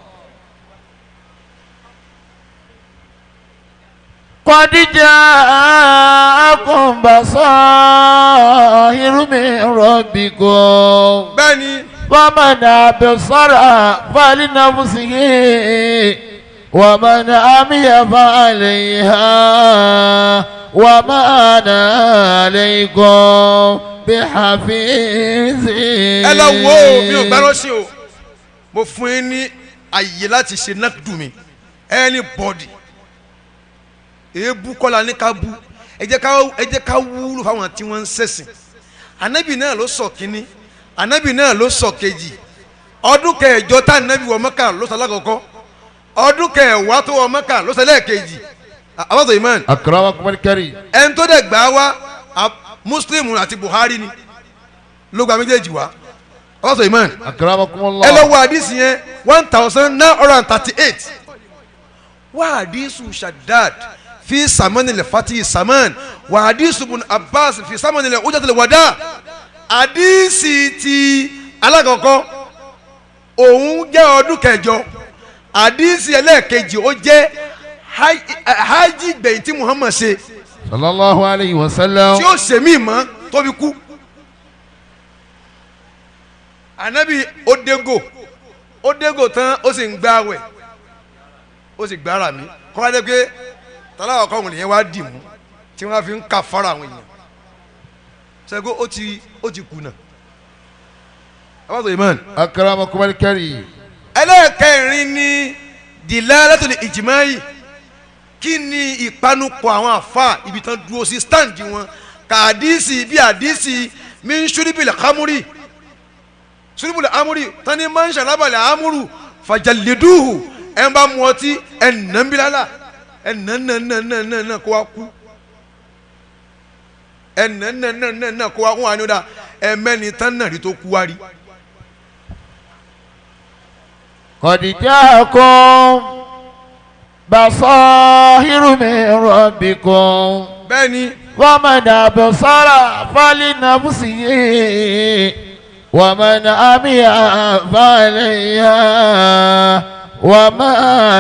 قد جاءكم بصائر من ربكم. Bẹ́ẹ̀ni. ومن أبصر فلنفسه ومن عمي فعليها وما أنا عليكم بحفيظ. Ẹ lọ wo, mi ò gbárọ́ sí o. Mo fún yín ní àyè láti ṣe nákùdù mi, anybody. Èébú kọ́la ní ká bú. Ẹ jẹ́ ká wúlò fáwọn tí wọ́n ń ṣẹ̀sìn. Ànábì náà ló sọ kínní, ànábì náà ló sọ kejì. Ọdún 8 tá ànábì wọ Mẹ́kà ló sọ alákọ̀ọ́kọ́, ọdún 10 tó wọ Mẹ́kà ló sọ lẹ́ẹ̀kejì. Abáṣọ imán. Akramakum al-karim. Ẹni tó dẹ̀ gbà wá, Muslim àti Buhari ni ló gba méjèèjì wá, abáṣọ imán. Akramakumullah. Ẹ lọ wo àdìsí yẹn, 1938. Wá àdìsù Shaddad fi samanilẹ fati saman, wà àdìsù bun Abbas fi samanilẹ ujàtìlẹ wàdà. Àdìsí ti alákọ̀ọ́kọ́, òun jẹ́ ọdún 8. Àdìsí ẹlẹ́ẹ̀kejì, ó jẹ́ hajj gbẹ̀yìn tí Muhammad ṣe. Sallallahu alayhi wa sallam. Tí ó ṣe mí mọ́ tó fi kú. Anabi ó dégò, ó dégò tán, ó sì ń gbààwẹ̀, ó sì gbára mi kọ́lá pé tọ́lá ọkọ òun nìyẹn wá dì mú tí wọ́n fi ń kà fara àwọn èèyàn ṣẹ́gun. Ó ti kùnà, abáṣọ imán. Akramakum al-karim. Ẹlẹ́ẹ̀kẹrin ni dilalatul ijma'i. Kí ni ìpanupọ̀ àwọn àfa, ibi tán dúró sí, stand wọn kàdísì bí àdísì min shuribil khamri, shuribul amuri tani man sharabal amuru fajalliduhu. Ẹ̀ ń bá mu ọtí, ẹ̀ nà ń bilala, ẹ̀ nà nà nà nà nà nà kó wa kú, ẹ̀ nà nà nà nà nà kó wa kú. Wọn àní ó dà ẹ̀ mẹ́ni tán náà rí tó kú wá rí. قد جاءكم بصائر من ربكم. Bẹ́ẹ̀ni. ومن أبصر فلنفسه ومن عمي فعليها وما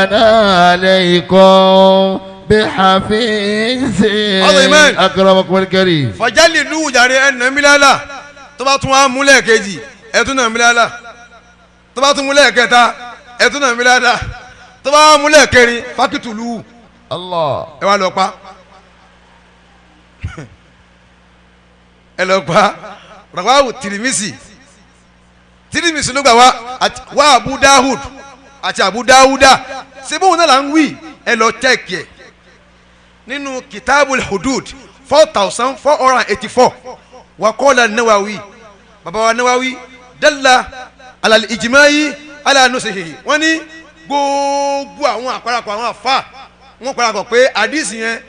أنا عليكم بحفيظ. Ọ̀rọ̀ Iman. Akramakum al-karim. Fàjálì lù jàre, ẹ̀ nà mí lálà. Tó bá tún wá múlẹ̀ kejì, ẹ̀ tún nà mí lálà. Tó bá tún múlẹ̀ kẹta, ẹ̀ tún nà mí lálà. Tó bá múlẹ̀ kẹrin, fákìtù lù. Allah. Ẹ wá lọ pa, ẹ lọ pa. Rawahu Tirimisi, Tirimisi ló gbà wá wá Abu Dawud àti Abu Dawuda. Sebo náà là ń wí? Ẹ lọ check ẹ nínú Kitabul Hudud, 4484. Wakọ́lá Nawawi, baba wa Nawawi, dalla alal ijma'i ala nusihi. Wọ́n ní gbogbo àwọn àparapọ̀ àwọn afa, wọ́n parapọ̀ pé àdìsí yẹn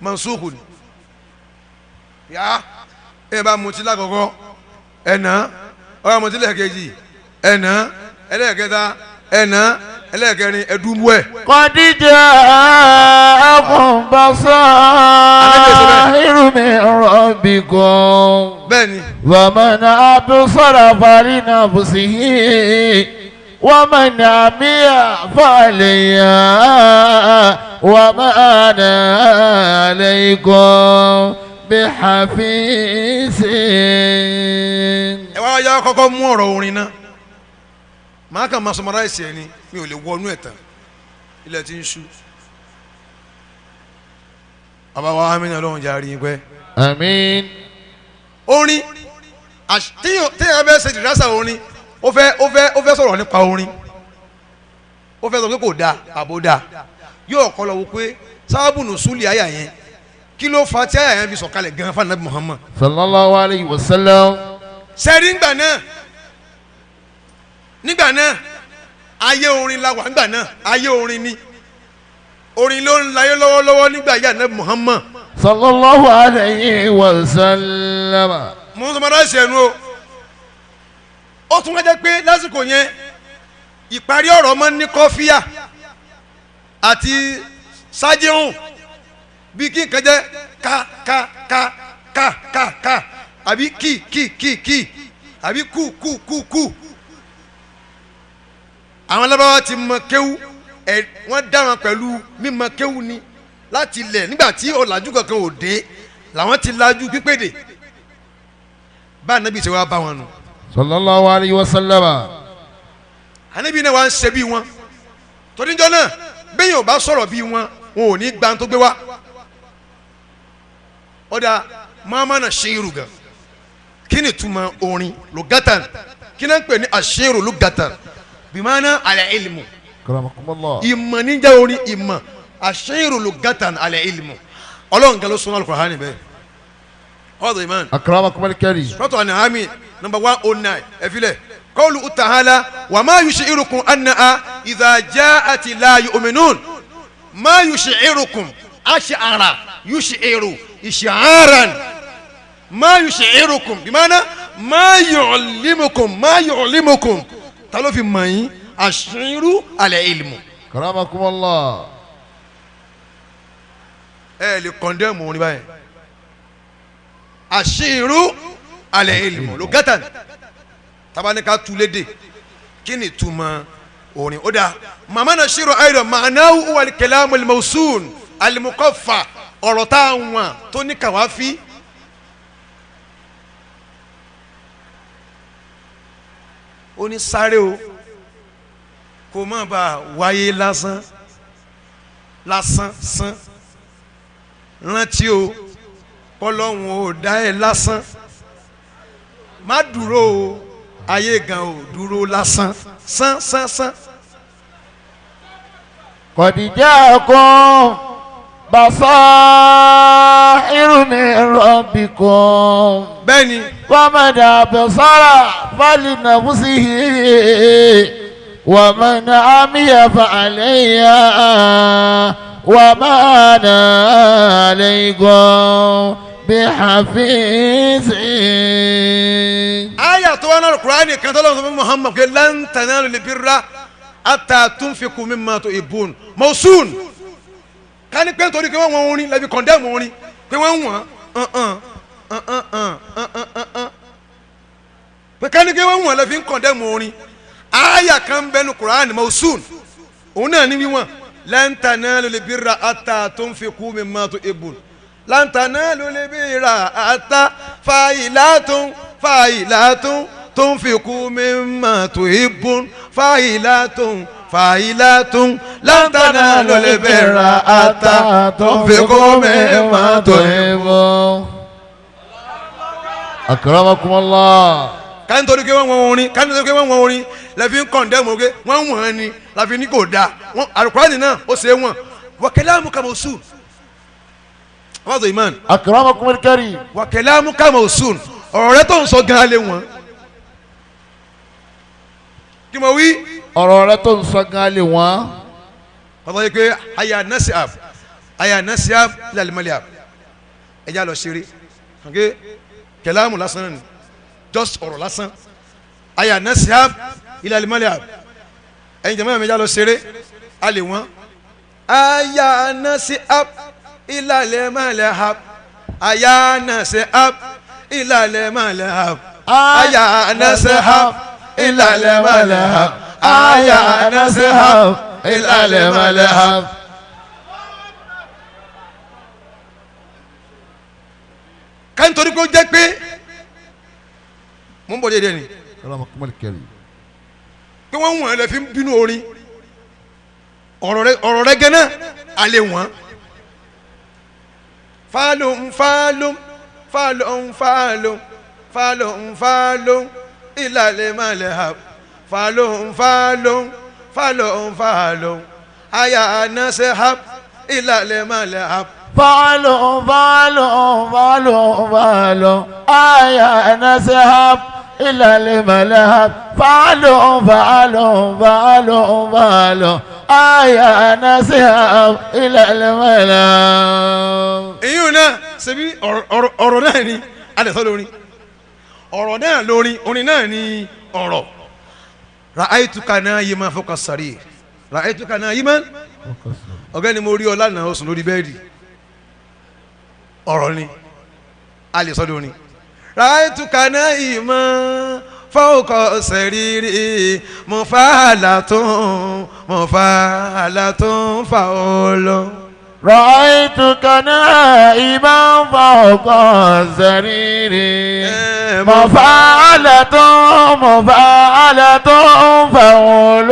mansuhu ni. Yá ẹ bá mutí lákọ̀ọ́kọ́, ẹ̀nà ọ̀rọ̀ mutí lẹ́ẹ̀kejì, ẹ̀nà ẹlẹ́ẹ̀kẹta, ẹ̀nà ẹlẹ́ẹ̀kẹrin, ẹ̀dúnbú ẹ̀. قد جاءكم بصائر من ربكم. Bẹ́ẹ̀ni. ومن أبصر فلنفسه ومن عمي فعليها وما أنا عليكم بحفيظ. Ẹ wá yá, kọ́kọ́ mú ọ̀rọ̀ orin náà. Màá kàn máa summarize ẹ ni, mi ò lè wọnú ẹ̀ tán, ilẹ̀ tí ń ṣú. Bàbá wa amínà, lóhùn jẹ́ àárín pẹ́. Àmín. Orin téèyàn fẹ́ ṣe ìdírásà orin, ó fẹ́ sọ̀rọ̀ nípa orin, ó fẹ́ sọ pé kò dáa àbó dáa. Yóò kọ́ lọ wò pé sábàbù nùsùlì àyà yẹn, kí ló fa tí àyà yẹn fi sọ̀kalẹ̀ gan fún anabi Muhammad? Sallallahu alayhi wa sallam. Sẹ́rí ńgbà náà, nígbà náà ayé orin la wà. Ńgbà náà ayé orin ni, orin ló ń layé lọ́wọ́lọ́wọ́ nígbà yà anabi Muhammad. Sallallahu alayhi wa sallam. Mo ń sọ mọ́tò ṣe ẹnu o. Ó tún wá jẹ́ pé lásìkò yẹn, ìparí ọ̀rọ̀ máa ń ní kọ́fíà àti sájẹ́hùn, bí kí nǹkan jẹ́ ká ká ká ká ká ká, àbí kí kí kí kí, àbí kú kú kú kú. Àwọn alábàáwá ti mọ kéwú ẹ, wọ́n dá wọn pẹ̀lú mímọ kéwú ni láti ilẹ̀. Nígbà tí ọ̀làjú kankan ò dé làwọn ti lajú pípédè bá anabi ṣe wá bá wọn nù. Sallallahu alayhi wa sallam. Anabi náà wá ń ṣe bí wọn toríjọ náà. Bẹ́ẹ̀ yóò bá sọ̀rọ̀ bí wọn, wọn ò ní gbà tó gbé wá. Ọ̀dà máma náà ṣe irú gan, kí ni túmọ̀ orin lugatan? Kí náà ń pè ní àṣírò lugatan? Bimana alẹ́ ilmu. Karamakumullah. Ìmọ̀ níjà orin, ìmọ̀ àṣírò lugatan alẹ́ ilmu. Ọlọ́run kan ló sọ Al-Qur'ani bẹ́ẹ̀ ọ̀dọ̀ ìmọ̀. Akramakumul karim. Suratu An'ami number 109. Ẹ̀fílẹ̀ qawlu ta'ala wa ma yushi'irukum annaha idha ja'at la yu'minun. Ma yushi'irukum, ash'ara yushi'iru ish'aran, ma yushi'irukum bimana ma yu'allimukum, ma yu'allimukum, ta ló fi mọ̀ yín? Àṣírù alẹ́ ilmu. Karamakumullah. Ẹ lè condemn orin báyìí. Àṣírù alẹ́ ilmu lugatan, tabanika tulédè, kí ni túmọ̀ orin? Ó dáa, màmá náà ṣírò ayọ̀ ma'nahu wal kalamu al-mawsun al-muqaffa, ọ̀rọ̀ tá a wọ̀n tó ní kàwáfí. Ó ní sáré o, kó má bàa wáyé lásán lásán sán. Rántí o, kọlọ́hún ò dá ẹ lásán. Má dúró o, ayé gan ò dúró lásán sán sán sán. Qad ja'akum basairu min rabbikum. Bẹ́ẹ̀ni. Wa man absara falinafsihi wa man amiya fa'alayha wa ma ana alaykum bihafiz. Aya tó wá náà, Kùránì kan tó lọ́wọ́ sọ fún Muhammad pé lan tanalul birra hatta tunfiqu mimma tuhibbun mawsun. Ká ní pé nítorí pé wọ́n wọ́n orin lẹ́bi condemn orin pé wọ́n wọ́n pé ká ní pé wọ́n wọ́n lẹ́bi condemn orin. Aya kan bẹ́nu Kùránì mawsun, òun náà ní wíwọ̀n lan tanalul birra hatta tunfiqu mimma tuhibbun, lan tanalul birra hatta fa'ilatun fa'ilatun tunfiqu mimma tuhibbun fa'ilatun fa'ilatun lan tanalul birra hatta tunfiqu mimma tuhibbun. Akramakumullah. Ká nítorí pé wọ́n wọ́n orin, ká nítorí pé wọ́n wọ́n orin lẹ́fi ń condemn pé wọ́n wọ́n ni láfi ní kò dáa. Wọ́n Al-Qur'ani náà ó ṣe é wọ̀n wa kalamuka mawsun. Wọ́n iman. Akramakumul karim. Wa kalamuka mawsun, ọ̀rọ̀ rẹ tó ń sọ gan-an lé wọn. Kí mo wí? Ọ̀rọ̀ rẹ tó ń sọ gan-an lé wọn. Wọ́n sọ pé aya nasiab aya nasiab lalimaliab, ẹ já lọ ṣeré ok. Kẹlámù lásán ni, just ọ̀rọ̀ lásán. Aya nasiab ilalimaliab, ẹ̀yin jẹ̀mọ́ mi, já lọ ṣeré a lè wọ́n. Aya nasiab ilalimaliab, aya nasiab ilalimaliab, aya nasiab ilalimaliab, aya nasiab ilalimaliab. Ká nítorí pé ó jẹ́ pé mo ń bọ̀ déédéé ni. Akramakumul karim. Pé wọ́n wọ̀n ẹ lè fi ń bínú orin, ọ̀rọ̀ rẹ gẹ́nà alẹ́ wọ́n. Fálùm fálùm fálùm fálùm fálùm fálùm ìlàlẹ̀ malẹ̀ ha fálùm fálùm fálùm fálùm Aya nasihab ilale malahab. فعلوا فعلوا فعلوا فعلوا آية نسحب إلى الملهب فعلوا فعلوا فعلوا فعلوا آية نسحب إلى الملهب. Èyí náà ṣebí ọ̀rọ̀ náà ni a lè sọ lórin, ọ̀rọ̀ náà lórin, orin náà ni ọ̀rọ̀. Ra'aytuka nayiman fawqa sarir, ra'aytuka nayiman, ọ̀gá ni mo rí ọ lánàá, ó sùn lórí bẹ́ẹ̀dì. Ọ̀rọ̀ ni, a lè sọ lórin. Ra'aytuka nayiman fawqa sariri, mufalatun mufalatun fa'ulun. رأيتك نائما فوق السرير، مفعلة مفعلة فعول،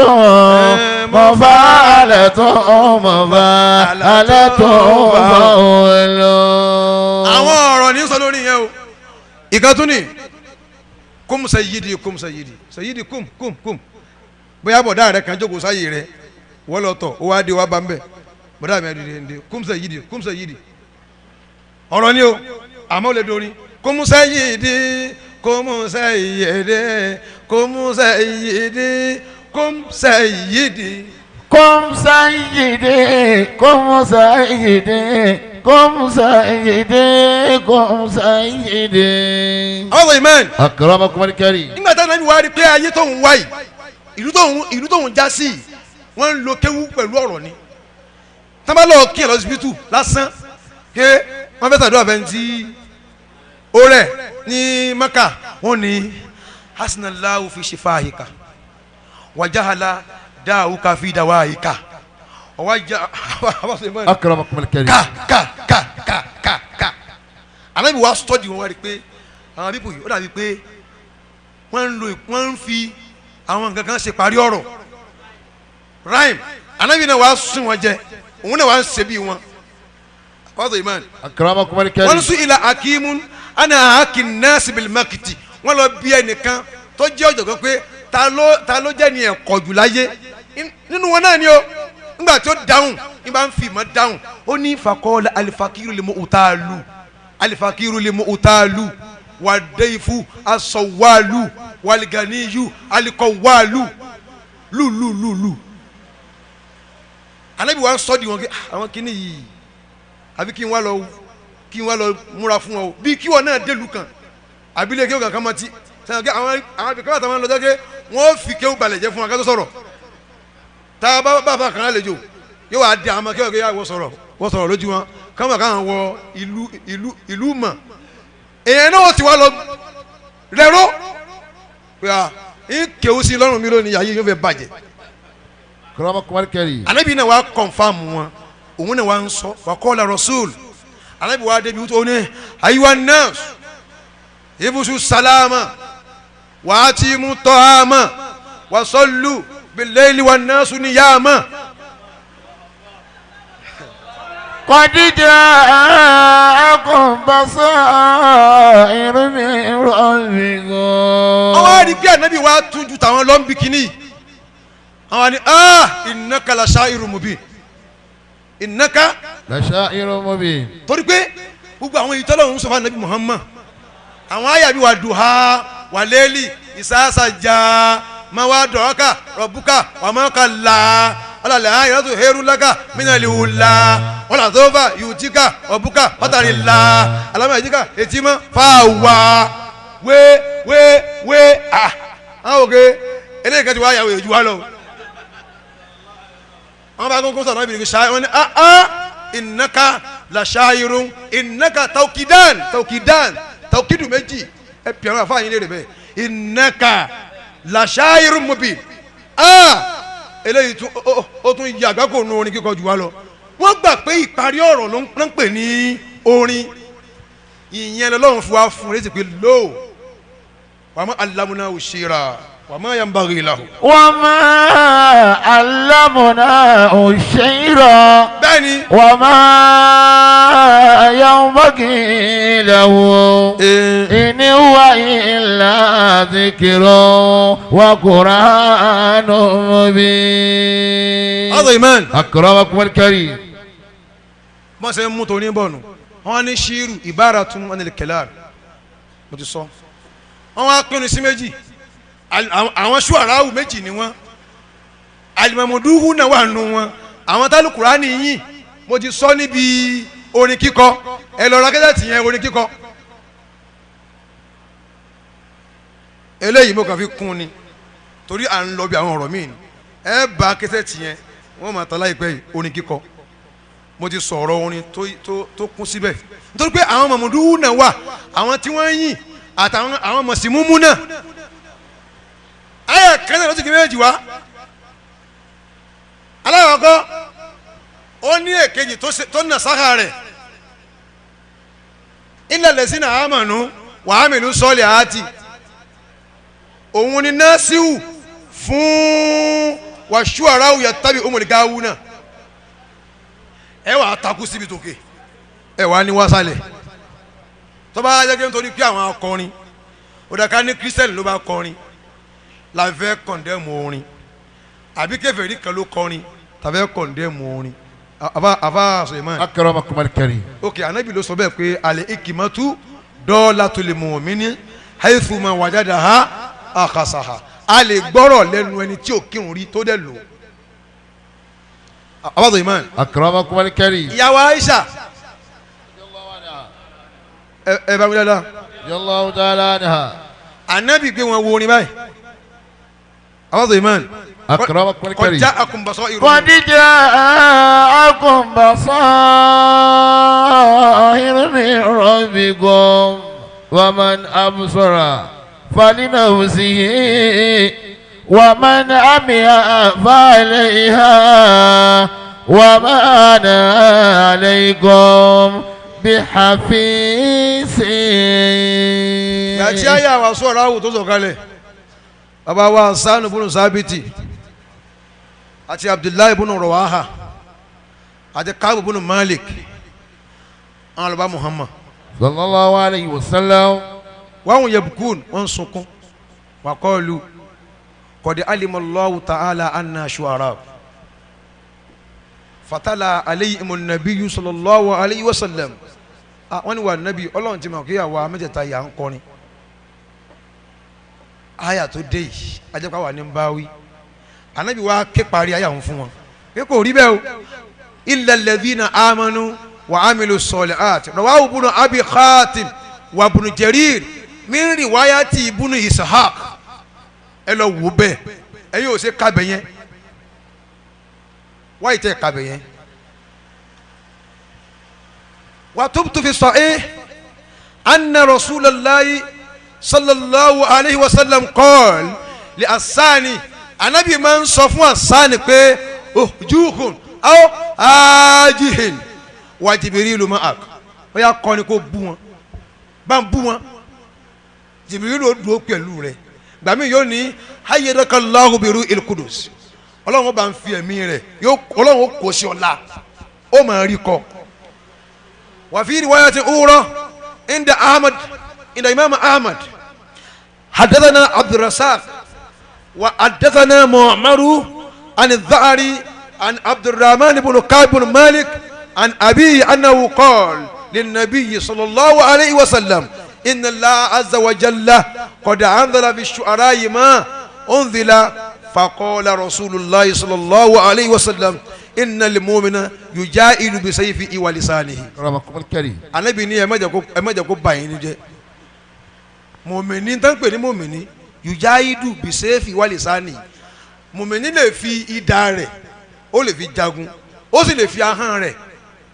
مفعلة مفعلة فعول. Àwọn ọ̀rọ̀ ní sọ lórí yẹn o. Ìkan tún ní kum sayyidi, kum sayyidi, sayyidi, kum kum kum. Bóyá bọ̀dá rẹ kan jókòó sáyé rẹ, wọ́n lọ tọ̀, ó wá dé, wá bá ń bẹ̀, bọ̀dá mi ẹ̀dùn dé, kum sayyidi, kum sayyidi. Ọ̀rọ̀ ni o, àmọ́ ó lè dorin. Kum sayyidi, kum sayyidi, kum sayyidi, kum sayyidi. قم سيدي، قم سيدي، قم سيدي، قم سيدي. Àwọn ìmọ̀ أكرمكم الكريم. Nígbà táwọn ẹni wá rí pé ayé tóun wá yìí, ìlú tóun já sí yìí, wọ́n ń lo kéwú pẹ̀lú ọ̀rọ̀ ni. Tábà lọ kí ẹ lọ síbítù lásán ké wọ́n fẹ́ sàdúrà fẹ́ tí ó rẹ̀ ní Maka, wọ́n ní hasanallahu fi shifahika wajahala da'uka fi dawahika ọwájà. أكرمكم الكريم. Ká ká ká ká ká ká. Ànábì wa study wọn, wá rí i pé àwọn people yìí, ó dàbí pé wọ́n ń lo, wọ́n ń fi àwọn nǹkan kan ṣe parí ọ̀rọ̀, rhyme. Ànábì náà wàá sún wọn jẹ, òun náà wàá ń ṣe bí wọn pásítọ̀ imán. أكرمكم Wọ́n الكريم. sún ilà akimun ana akin nasi bil makiti. Wọ́n lọ bí ẹnìkan tó jẹ́ ọ̀jọ̀gbọ́n pé ta ló jẹ́ ní ẹ̀kọ́ jù láyé nínú wọn náà ni o. Nígbà tí ó dáhùn, ní bá ń fi ìmọ̀ dáhùn, ó ní fakọ́lá alifakiru lè mú utaalu, alifakiru lè mú utaalu, wàdẹ́yìfù asọ̀wálù, wàlìgàníyù alikọ̀wálù, lùlùlùlù. Anabi wa ń sọ di wọn kí àwọn kìíní yìí, àbí kí n wá lọ múra fún wọn o, bí kí wọn náà délùú kan àbílẹ̀ kéwù kankan máa ti sẹ́yìn kí àwọn ibìkan bàtà máa ń lọ jẹ́ wọ́n fi kéwù balẹ̀ jẹ́ fún wa ká tó sọ̀rọ̀. Tá a bá bá kan àlejò, yóò wá di àwọn ọmọ kéwù kéwù, wọ́n sọ̀rọ̀ lójú wọn káwọn káwọn wọ ìlú mọ̀. Èèyàn náà ti wá lọ rẹ̀rọ pé à ń kéwù sí lọ́rùn mi lónìí, ayé yóò fẹ́ bàjẹ́. أكرمكم الكريم. Anabi náà wá confirm wọn, òun náà wá ń sọ wàkọ́lá rasul. Anabi wá débi tó ní ayiwa nas ibusu salama wàá mú tọ́hámà wàsọ́lù bilayli wà nasu niyama. قد جاءكم بصائر من ربكم. Àwọn á rí pé anabi wá tún ju tàwọn lọ́nbí kínní. Àwọn ni ah, innaka la sha'irun mubin, innaka لشاعر مبين. Torí pé gbogbo àwọn ìtọ́lọ́hún sọ fún anabi Muhammad, àwọn àyà bí wà dùhà wà lẹ́lì ìsáàsàjà máa wá dọ̀ọ́kà rọ̀bùkà wà máa kà là ọ̀làlẹ̀ àyà tó heru lákà mínàlì wùlà ọ̀là tó fà yùtíkà rọ̀bùkà pátárì là alámà ìjíkà ètìmọ́ fàwà wé wé wé à àwọn òkè eléyìí kan ti wá yàwó èjú wa lọ. Wọn bá kókó sọ̀rọ̀ ibi ṣáà, wọn ni ah ah, innaka la ṣáírun, innaka tawkidan tawkidan tawkidu méjì. Ẹ pè àwọn àfáà yín léèrè bẹ́ẹ̀. Innaka la ṣáírun mubin. Ah, eléyìí tún ó tún yí àgbákò nu orin kíkọ jù wá lọ. Wọ́n gbà pé ìparí ọ̀rọ̀ ló ń pè ní orin. Ìyẹn lọ́lọ́run fún wa fún un létí pé lóò wàá mọ́ alámúná òṣèrà. Wa ma yanbaghi lahu. وما علمناه الشعر Bẹ́ẹ̀ni. وما ينبغي له إن هو إلا ذكر وقرآن مبين. Ọ̀dọ̀ Iman. أكرمكم الكريم. Wọ́n ṣe ń mú torí bọ̀nù. Wọ́n ní ṣíírù ìbára tún wọn ní kẹlẹ́. Mo ti sọ. Wọ́n wá pinnu sí méjì. Àwọn ṣùwàráwù méjì ni wọ́n. Alimamuduhu náà wà nù wọn. Àwọn tálùkùránì yìí mo ti sọ níbi orin kíkọ. Ẹ lọ ra kẹ́sẹ̀tì yẹn, orin kíkọ. Eléyìí mo kàn fi kún ni torí à ń lọ bí àwọn ọ̀rọ̀ míì ni. Ẹ bá kẹ́sẹ̀tì yẹn, wọ́n máa ta láìpẹ́ yìí, orin kíkọ. Mo ti sọ̀rọ̀ orin tó tó tó kún síbẹ̀ nítorí pé àwọn mọ̀mọ́dúnwù náà wà, àwọn tí wọ́n ń yìn àtàwọn àwọn mọ̀símúmú náà. Ayé kan náà ló ti fi méjì wá. Aláwọ̀kọ́ ó ní èkejì tó nà sáka rẹ̀, ilẹ̀ lẹ́sìn náà àmọ̀nù wàhámìlú sọ́ọ̀lì àti òun ni násíwù fún wàṣúàráwù yàtàbí òmùlẹ̀gáwù náà. Ẹ wàá takú síbi tòkè, ẹ wàá ní wàsálẹ̀. Tó bá jẹ́ pé nítorí pé àwọn akọrin òdàká ní kírísítẹ́nì ló bá kọrin la fẹ́ kọ̀ndẹ́mù orin, àbí kèfèrí kan ló kọrin tàbí kọ̀ndẹ́mù orin. Àbá Suleiman. أكرمكم الكريم. Ok, anabi ló sọ bẹ́ẹ̀ pé alẹ́ ikimatu dọ́ọ̀lá mu'mini haythuma wajadaha akhasaha. A lè gbọ́rọ̀ lẹ́nu ẹni tí ò kírun rí tó dẹ̀ lò. Àbá Suleiman. أكرمكم الكريم. Ìyàwó Aisha, ẹ bá mi dáadáa. رضي الله تعالى عنها. Anabi gbé wọn wo orin báyìí. Àbá Suleiman. أكرمكم الكريم. Kọjá àkùnbọ̀sọ ìròyìn. قد جاءكم بصائر من ربكم ومن أبصر فلنفسه ومن عمي فعليها وما أنا عليكم بحفيظ. Àti àyà wa sọ̀rọ̀ àwò tó sọ̀kalẹ̀, bàbá wa sanu bunu sábìtì àti Abdullahi bunu Rawaha àti Kaabu bunu Malik, àwọn alaba Muhammad صلى الله عليه وسلم. wàhùn yabukun, wọn sunkún, wàkọ́ọ̀lù kọ̀dí alimallahu ta'ala anna shu'ara fatala alayhi nabiyyu sallallahu alayhi wa sallam. Wọ́n ní wà nabi ọlọ́run ti mọ̀ kí àwa mẹ́tẹ̀ẹ̀ta yà ń kọrin. Aya tó dé yìí ajẹ́pá wà ní báwí. Anabi wa ké parí aya ń fún wọn pé kò rí bẹ́ẹ̀ o. Illa alladhina amanu wa amilu solihat rawahu ibnu abi khatim wa ibnu jarir min riwayati ibnu ishaq. Ẹ lọ wò bẹ́ẹ̀, ẹ yóò ṣe kábẹ̀ yẹn wáyé tẹ kábẹ̀ yẹn. Wa tubtu fi sahih anna rasulallahi sallallahu alayhi wa sallam qala li asani. Anabi máa ń sọ fún asani pé uhjuhun aw ajihin wa jibirilu ma'ak. Ó yà kọ́ni kó bú wọn, bá ń bú wọn, jibirilu ó dúró pẹ̀lú rẹ̀. Gbàmí yóò ní hayyadakallahu biru il kudus, ọlọ́run ó bá ń fi ẹ̀mí rẹ̀, ọlọ́run ó kò sí ọ̀la, ó máa rí kọ́. Wa fi riwayati ukhra inda Ahmad, inda Imam Ahmad, حدثنا عبد الرزاق وحدثنا معمر عن الذعري عن عبد الرحمن بن كعب بن مالك عن أبيه أنه قال للنبي صلى الله عليه وسلم إن الله عز وجل قد أنزل في الشعراء ما أنزل. فقال رسول الله صلى الله عليه وسلم إن المؤمن يجاهد بسيفه ولسانه. أكرمكم الكريم. Ànábì ní ẹ má jẹ́ kó bà yín jẹ́. Mùmíní tán pè ní mùmíní yujahidu bisefi walisani. Mùmíní lè fi idà rẹ̀, ó lè fi jagun, ó sì lè fi ahọ́n rẹ̀,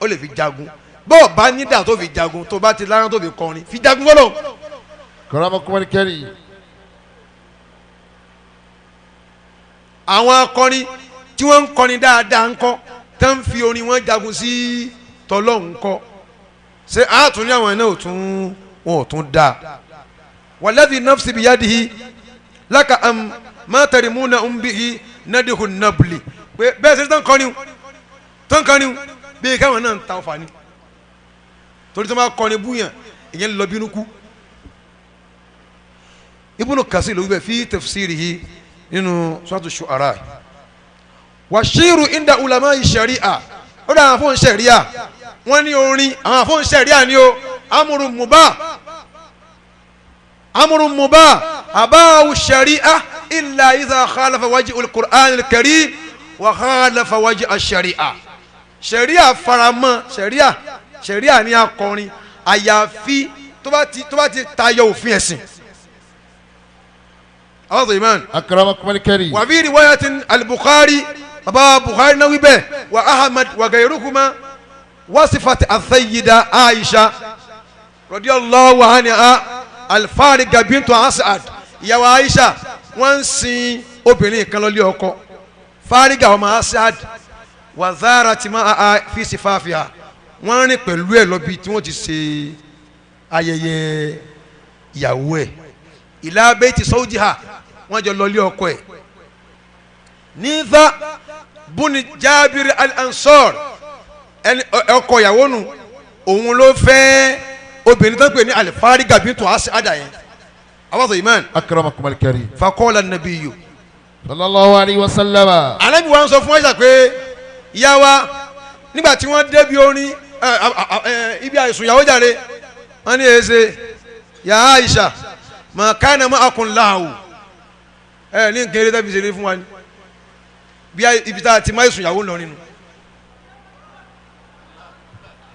ó lè fi jagun. Bọ́ọ̀ bá nídà tó fi jagun, tó bá ti lárán tó fi kọrin, fi jagun fọlọ́. أكرمكم الكريم. Àwọn akọrin tí wọ́n ń kọrin dáadáa ń kọ́, tó ń fi orin wọn jagun sí tọlọ́hun kọ́, ṣé àtún ní àwọn náà ò tún wọn ò tún dáa. Walladhi nafsi biyadihi laka am Ma tarimuna umbihi nadihu nabli. Pé bẹ́ẹ̀ sẹ́ni tán kọrin bí káwọn náà ń ta ọfà ni. Torí tó máa kọrin búyàn ìyẹn lọ bínú kú. Ibnu Kasir ló wíbẹ̀ fi tafsirihi nínú Suratu Shu'ara. Wàṣírù inda ulama sharia. Ó dà àwọn fóun ṣẹ̀ríà. Wọ́n ní orin àwọn fóun ṣẹ̀ríà ni o. Amúrù mubah. Amúrù mubah. Abáwù ṣẹ̀ríà illa idha khalafa wajhi al-Qur'an al-Karim wa khalafa wajhi ash-sharia. Ṣẹ̀ríà faramọ́ ṣẹ̀ríà ṣẹ̀ríà ní akọrin àyàfi tó bá ti tayọ òfin ẹ̀sìn. Àwọn iman. Akramakum al-karim. Wa fi riwayatin al-Bukhari baba Bukhari náà wí bẹ́ẹ̀ wa Ahmad wa gairuhuma wasifat as-sayyida Aisha radiyallahu anha al-Fariga bintu As'ad. Ìyàwó Aisha wọ́n ń sin obìnrin kan lọ lé ọkọ Fariga ọmọ As'ad wa zarat ma'a fi sifafiha. Wọ́n rìn pẹ̀lú ẹ̀ lọ bí tí wọ́n ti ṣe ayẹyẹ ìyàwó ẹ̀ ìlà bayti zawjiha wọ́n jọ lọ lé ọkọ ẹ̀. Nígbà buni Jabir al-Ansar ẹni ọkọ ìyàwó nu òun ló fẹ́ obìnrin tó ń pè ní al-Fariga bintu As'ad yẹn. Àwọn iman. Akramakum al-karim. Faqala an-nabiyyu sallallahu alayhi wa sallam. Ànábì wa ń sọ fún Aisha pé ìyá wa nígbà tí wọ́n débi orin ibi àìsùn ìyàwó jàre wọ́n ní èsè ya Aisha ma kana ma'akum lahu ẹ ní nǹkan eré tẹ́bi ṣeré fún wa ni bí ibi tá a ti máa sùn ìyàwó lọ nínú.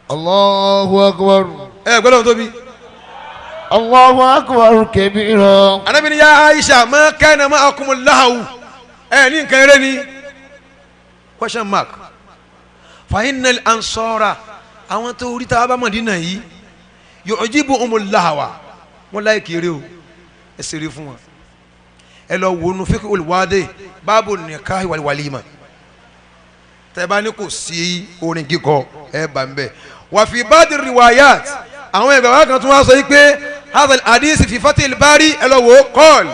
Allahu akbar. Ẹ gbọ́dọ̀ tóbi. Allahu akbar kabira. Ànábì ní ya Aisha ma kana ma'akum lahu ẹ ní nǹkan eré ni question mark. Fa innal ansara àwọn tó rí tá a bá Mọ̀dínà yìí yu'jibuhumul lahwa wọn láì kéré o ẹ ṣeré fún wọn. Ẹ lọ wo nu fíkì olùwádìí báàbò nìka wal walima tẹ bá ní kò sí orin kíkọ ẹ bá ń bẹ. Wà fi báàdì riwayat àwọn ẹgbẹ́ wa kan tún wá sọ yìí pé hadal hadith fi fatil bari ẹ lọ wo kọ́ọ̀lù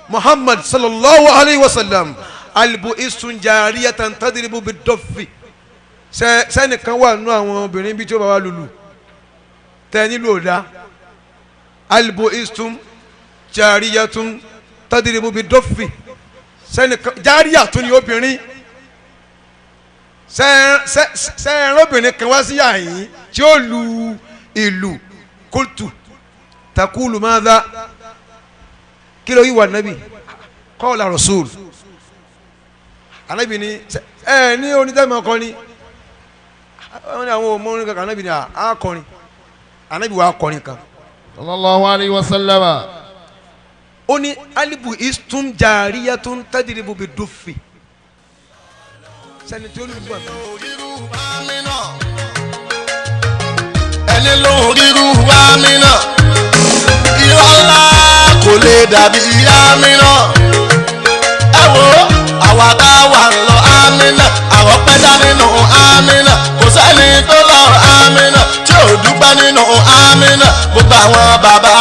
Muhammad sallallahu alayhi wa sallam alibu isun jariyatan tadribu bidọ́fì. Sẹ́nìkan wà nínú àwọn obìnrin bí tí ó bá wà lulu tẹ nílò ọ̀dà alibu isun jariyatun tadribu bidọ́fì. Sẹ́nìkan járíyà tún ni obìnrin sẹ́ẹ̀rán obìnrin kan wá sí àyín tí ó lu ìlù kóòtù takulu madha kí ló yí wà nábì qala rasul. Ànábì ni ẹ ní onídàmọ̀ kọrin wọ́n ní àwọn ọmọ orin kankan. Ànábì ni à kọrin. Ànábì wa kọrin kan. Sallallahu alayhi wa sallam. Ó ní alibu istum jariyatun tadribu bidufi. Sẹ́ni tí ó lù gbọ̀n. Ẹni ló ń ríru amínà irọ́ ńlá kò lè dàbí amínà. Ẹ wo àwa tá a wà lọ amínà àwọn pẹ́ dá nínú amínà kò sẹ́ni tó lọ amínà tí ò dúpẹ́ nínú amínà. Gbogbo àwọn bàbá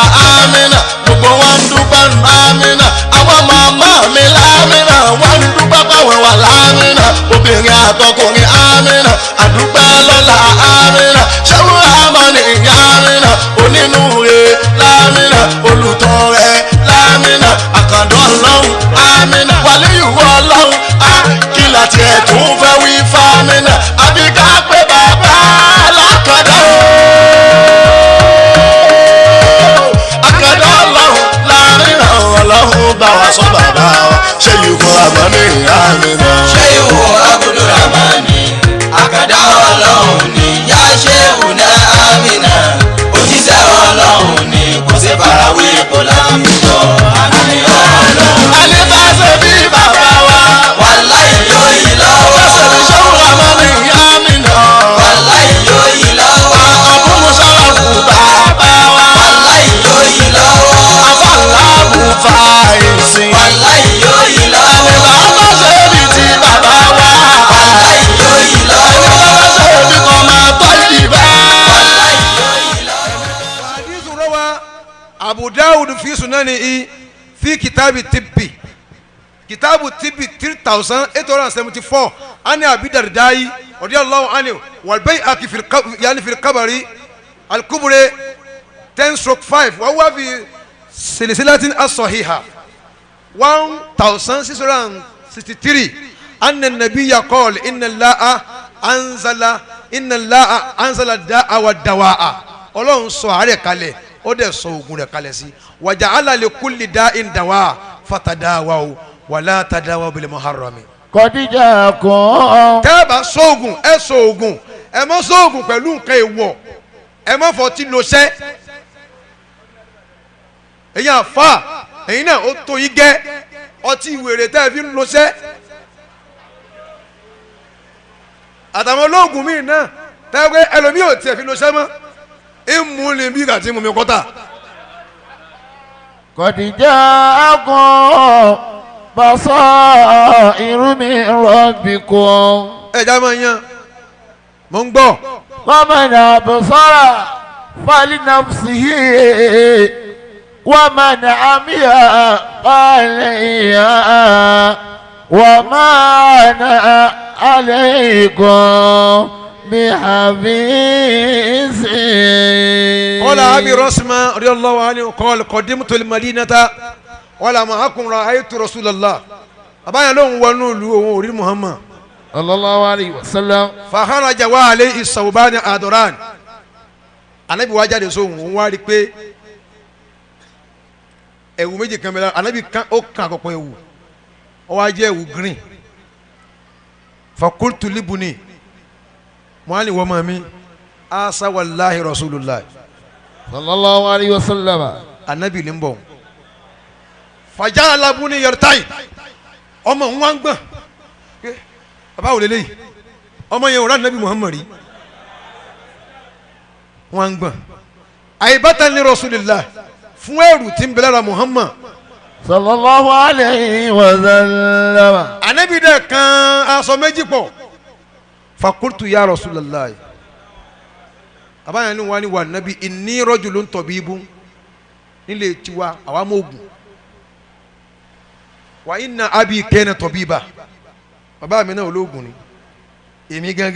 amínà gbogbo wọn ń dúpẹ́ nínú amínà. Àwọn màmá mi lámínà wọ́n ń dúpẹ́ pàwọn wà lámínà. Obìnrin àtọkùnrin amínà àdúpẹ́ lọ́la amínà. Ṣẹ́wọ́n àmọ́ni amínà onínúure lámínà olùtọrẹ lámínà àkàndọ́ ọlọ́run amínà wàlíyùwọ́ ọlọ́run á kí láti ẹ̀ tún fẹ́ wí fámínà àbí ká pé bàbá lákàndá o. Àkàndá ọlọ́run lámínà ọlọ́run bá wa sọ bàbá wa ṣé ìwọ àmọ́ni amínà. Ṣé ìwọ Abdulrahmani àkàndá ọlọ́run ni yá ṣéwù náà amínà òjíṣẹ́ ọlọ́run ni kò sí farawé kò láwùjọ àmì ọlọ́run. Ẹni bá ṣe bí bàbá wa. Wàláì yóò yí lọ́wọ́. Bá ṣe bí ṣéwù àmọ́ni amínà. Wàláì yóò yí lọ́wọ́. Àbúmúṣọ́rọ̀kù bàbá wa. Wàláì yóò yí lọ́wọ́. Àfàlàbù fàìsìn. Wàláì yóò yí lọ́wọ́. Ẹni bá ṣe bí ti bàbá wa. Wàláì yóò yí lọ́wọ́. Ẹni bá ṣe bí kò máa tọ́ ìbá. Wàláì yóò yí lọ́wọ́. Hadithu rawa Abu Dawud fi sunanihi fi kitabi tibbi. Kitabu tibi 3874 ani Abi Dardai radiyallahu anhu wal Bayhaqi yani fil kabari al-kubri 10/5 wa huwa fi silsilatin as-sahiha 1663 anna an-nabiyya qala inna Allaha anzala inna Allaha anzala da'a wa dawa'a. Ọlọ́run sọ àárẹ̀ kalẹ̀, ó dẹ̀ sọ oògùn rẹ̀ kalẹ̀ sí. Waja'ala li kulli da'in dawa fatadawaw wala tadawaw bil muharrami. Kọ́díjà kan. Tẹ́ ẹ bá sóògùn, ẹ sóògùn, ẹ má sóògùn pẹ̀lú nǹkan èèwọ̀, ẹ má fọtí lọ́sẹ̀. Ẹ̀yin àfa, ẹ̀yin náà ó tó yín gẹ́ ọtí wèrè tẹ́ ẹ fi ń lọ́sẹ̀. Àtàwọn olóògùn míì náà tẹ́ ẹ pé ẹlòmíì ò tiẹ̀ fi lọ́sẹ̀ mọ́, ń mú ni bí kàtí mú mi kọ́tà. Kọ́díjà kan basairu min rabbikum. Ẹ já máa yan, mò ń gbọ́. Waman absara falinafsihi waman amiya falayha wama ana alaykum bihafiz. Qala Abi Rasma radiyallahu anhu qala qadimtu al-madinata wala ma akun ra'aytu Rasulallah. Àbáyọ̀ ló ń wọnú ìlú òun ò rí Muhammad. Sallallahu alayhi wa sallam. Fàhárajà wà alẹ́ ìsàwùbáni àdọ̀rán. Ànábì wá jáde sóhun, òun wá rí pé ẹ̀wù méjì kan bẹ̀rẹ̀, Ànábì kan ó kan àkọ́kọ́ ẹ̀wù, ó wá jẹ́ ẹ̀wù green. Fakultu libuni, mo á lè wọ́n mọ́ mi, asa wàláhi Rasulullah. Sallallahu alayhi wa sallam. Ànábì ní ń bọ̀. Fàjà alábùní yọrtáì, ọmọ òun wá ń gbọ̀n. Bàbá wò lélẹ́yìí, ọmọ yẹn ò rà nàbí Muhammad rí, wọn ń gbọ̀n. Àyíbátan ní Rasulillah fún ẹrù tí ń bẹ lára Muhammad. Sallallahu alayhi wa sallam. Ànábì dẹ̀ kan aṣọ méjì pọ̀. Fakultu ya Rasulillah. Bàbá yẹn ní wọn ni wà nàbí inni rajulun tabibun, nílé tiwa àwa mọ̀ ògùn. Wa inna abi kana tabiba. Bàbá mi náà olóògùn ni, èmi gángan.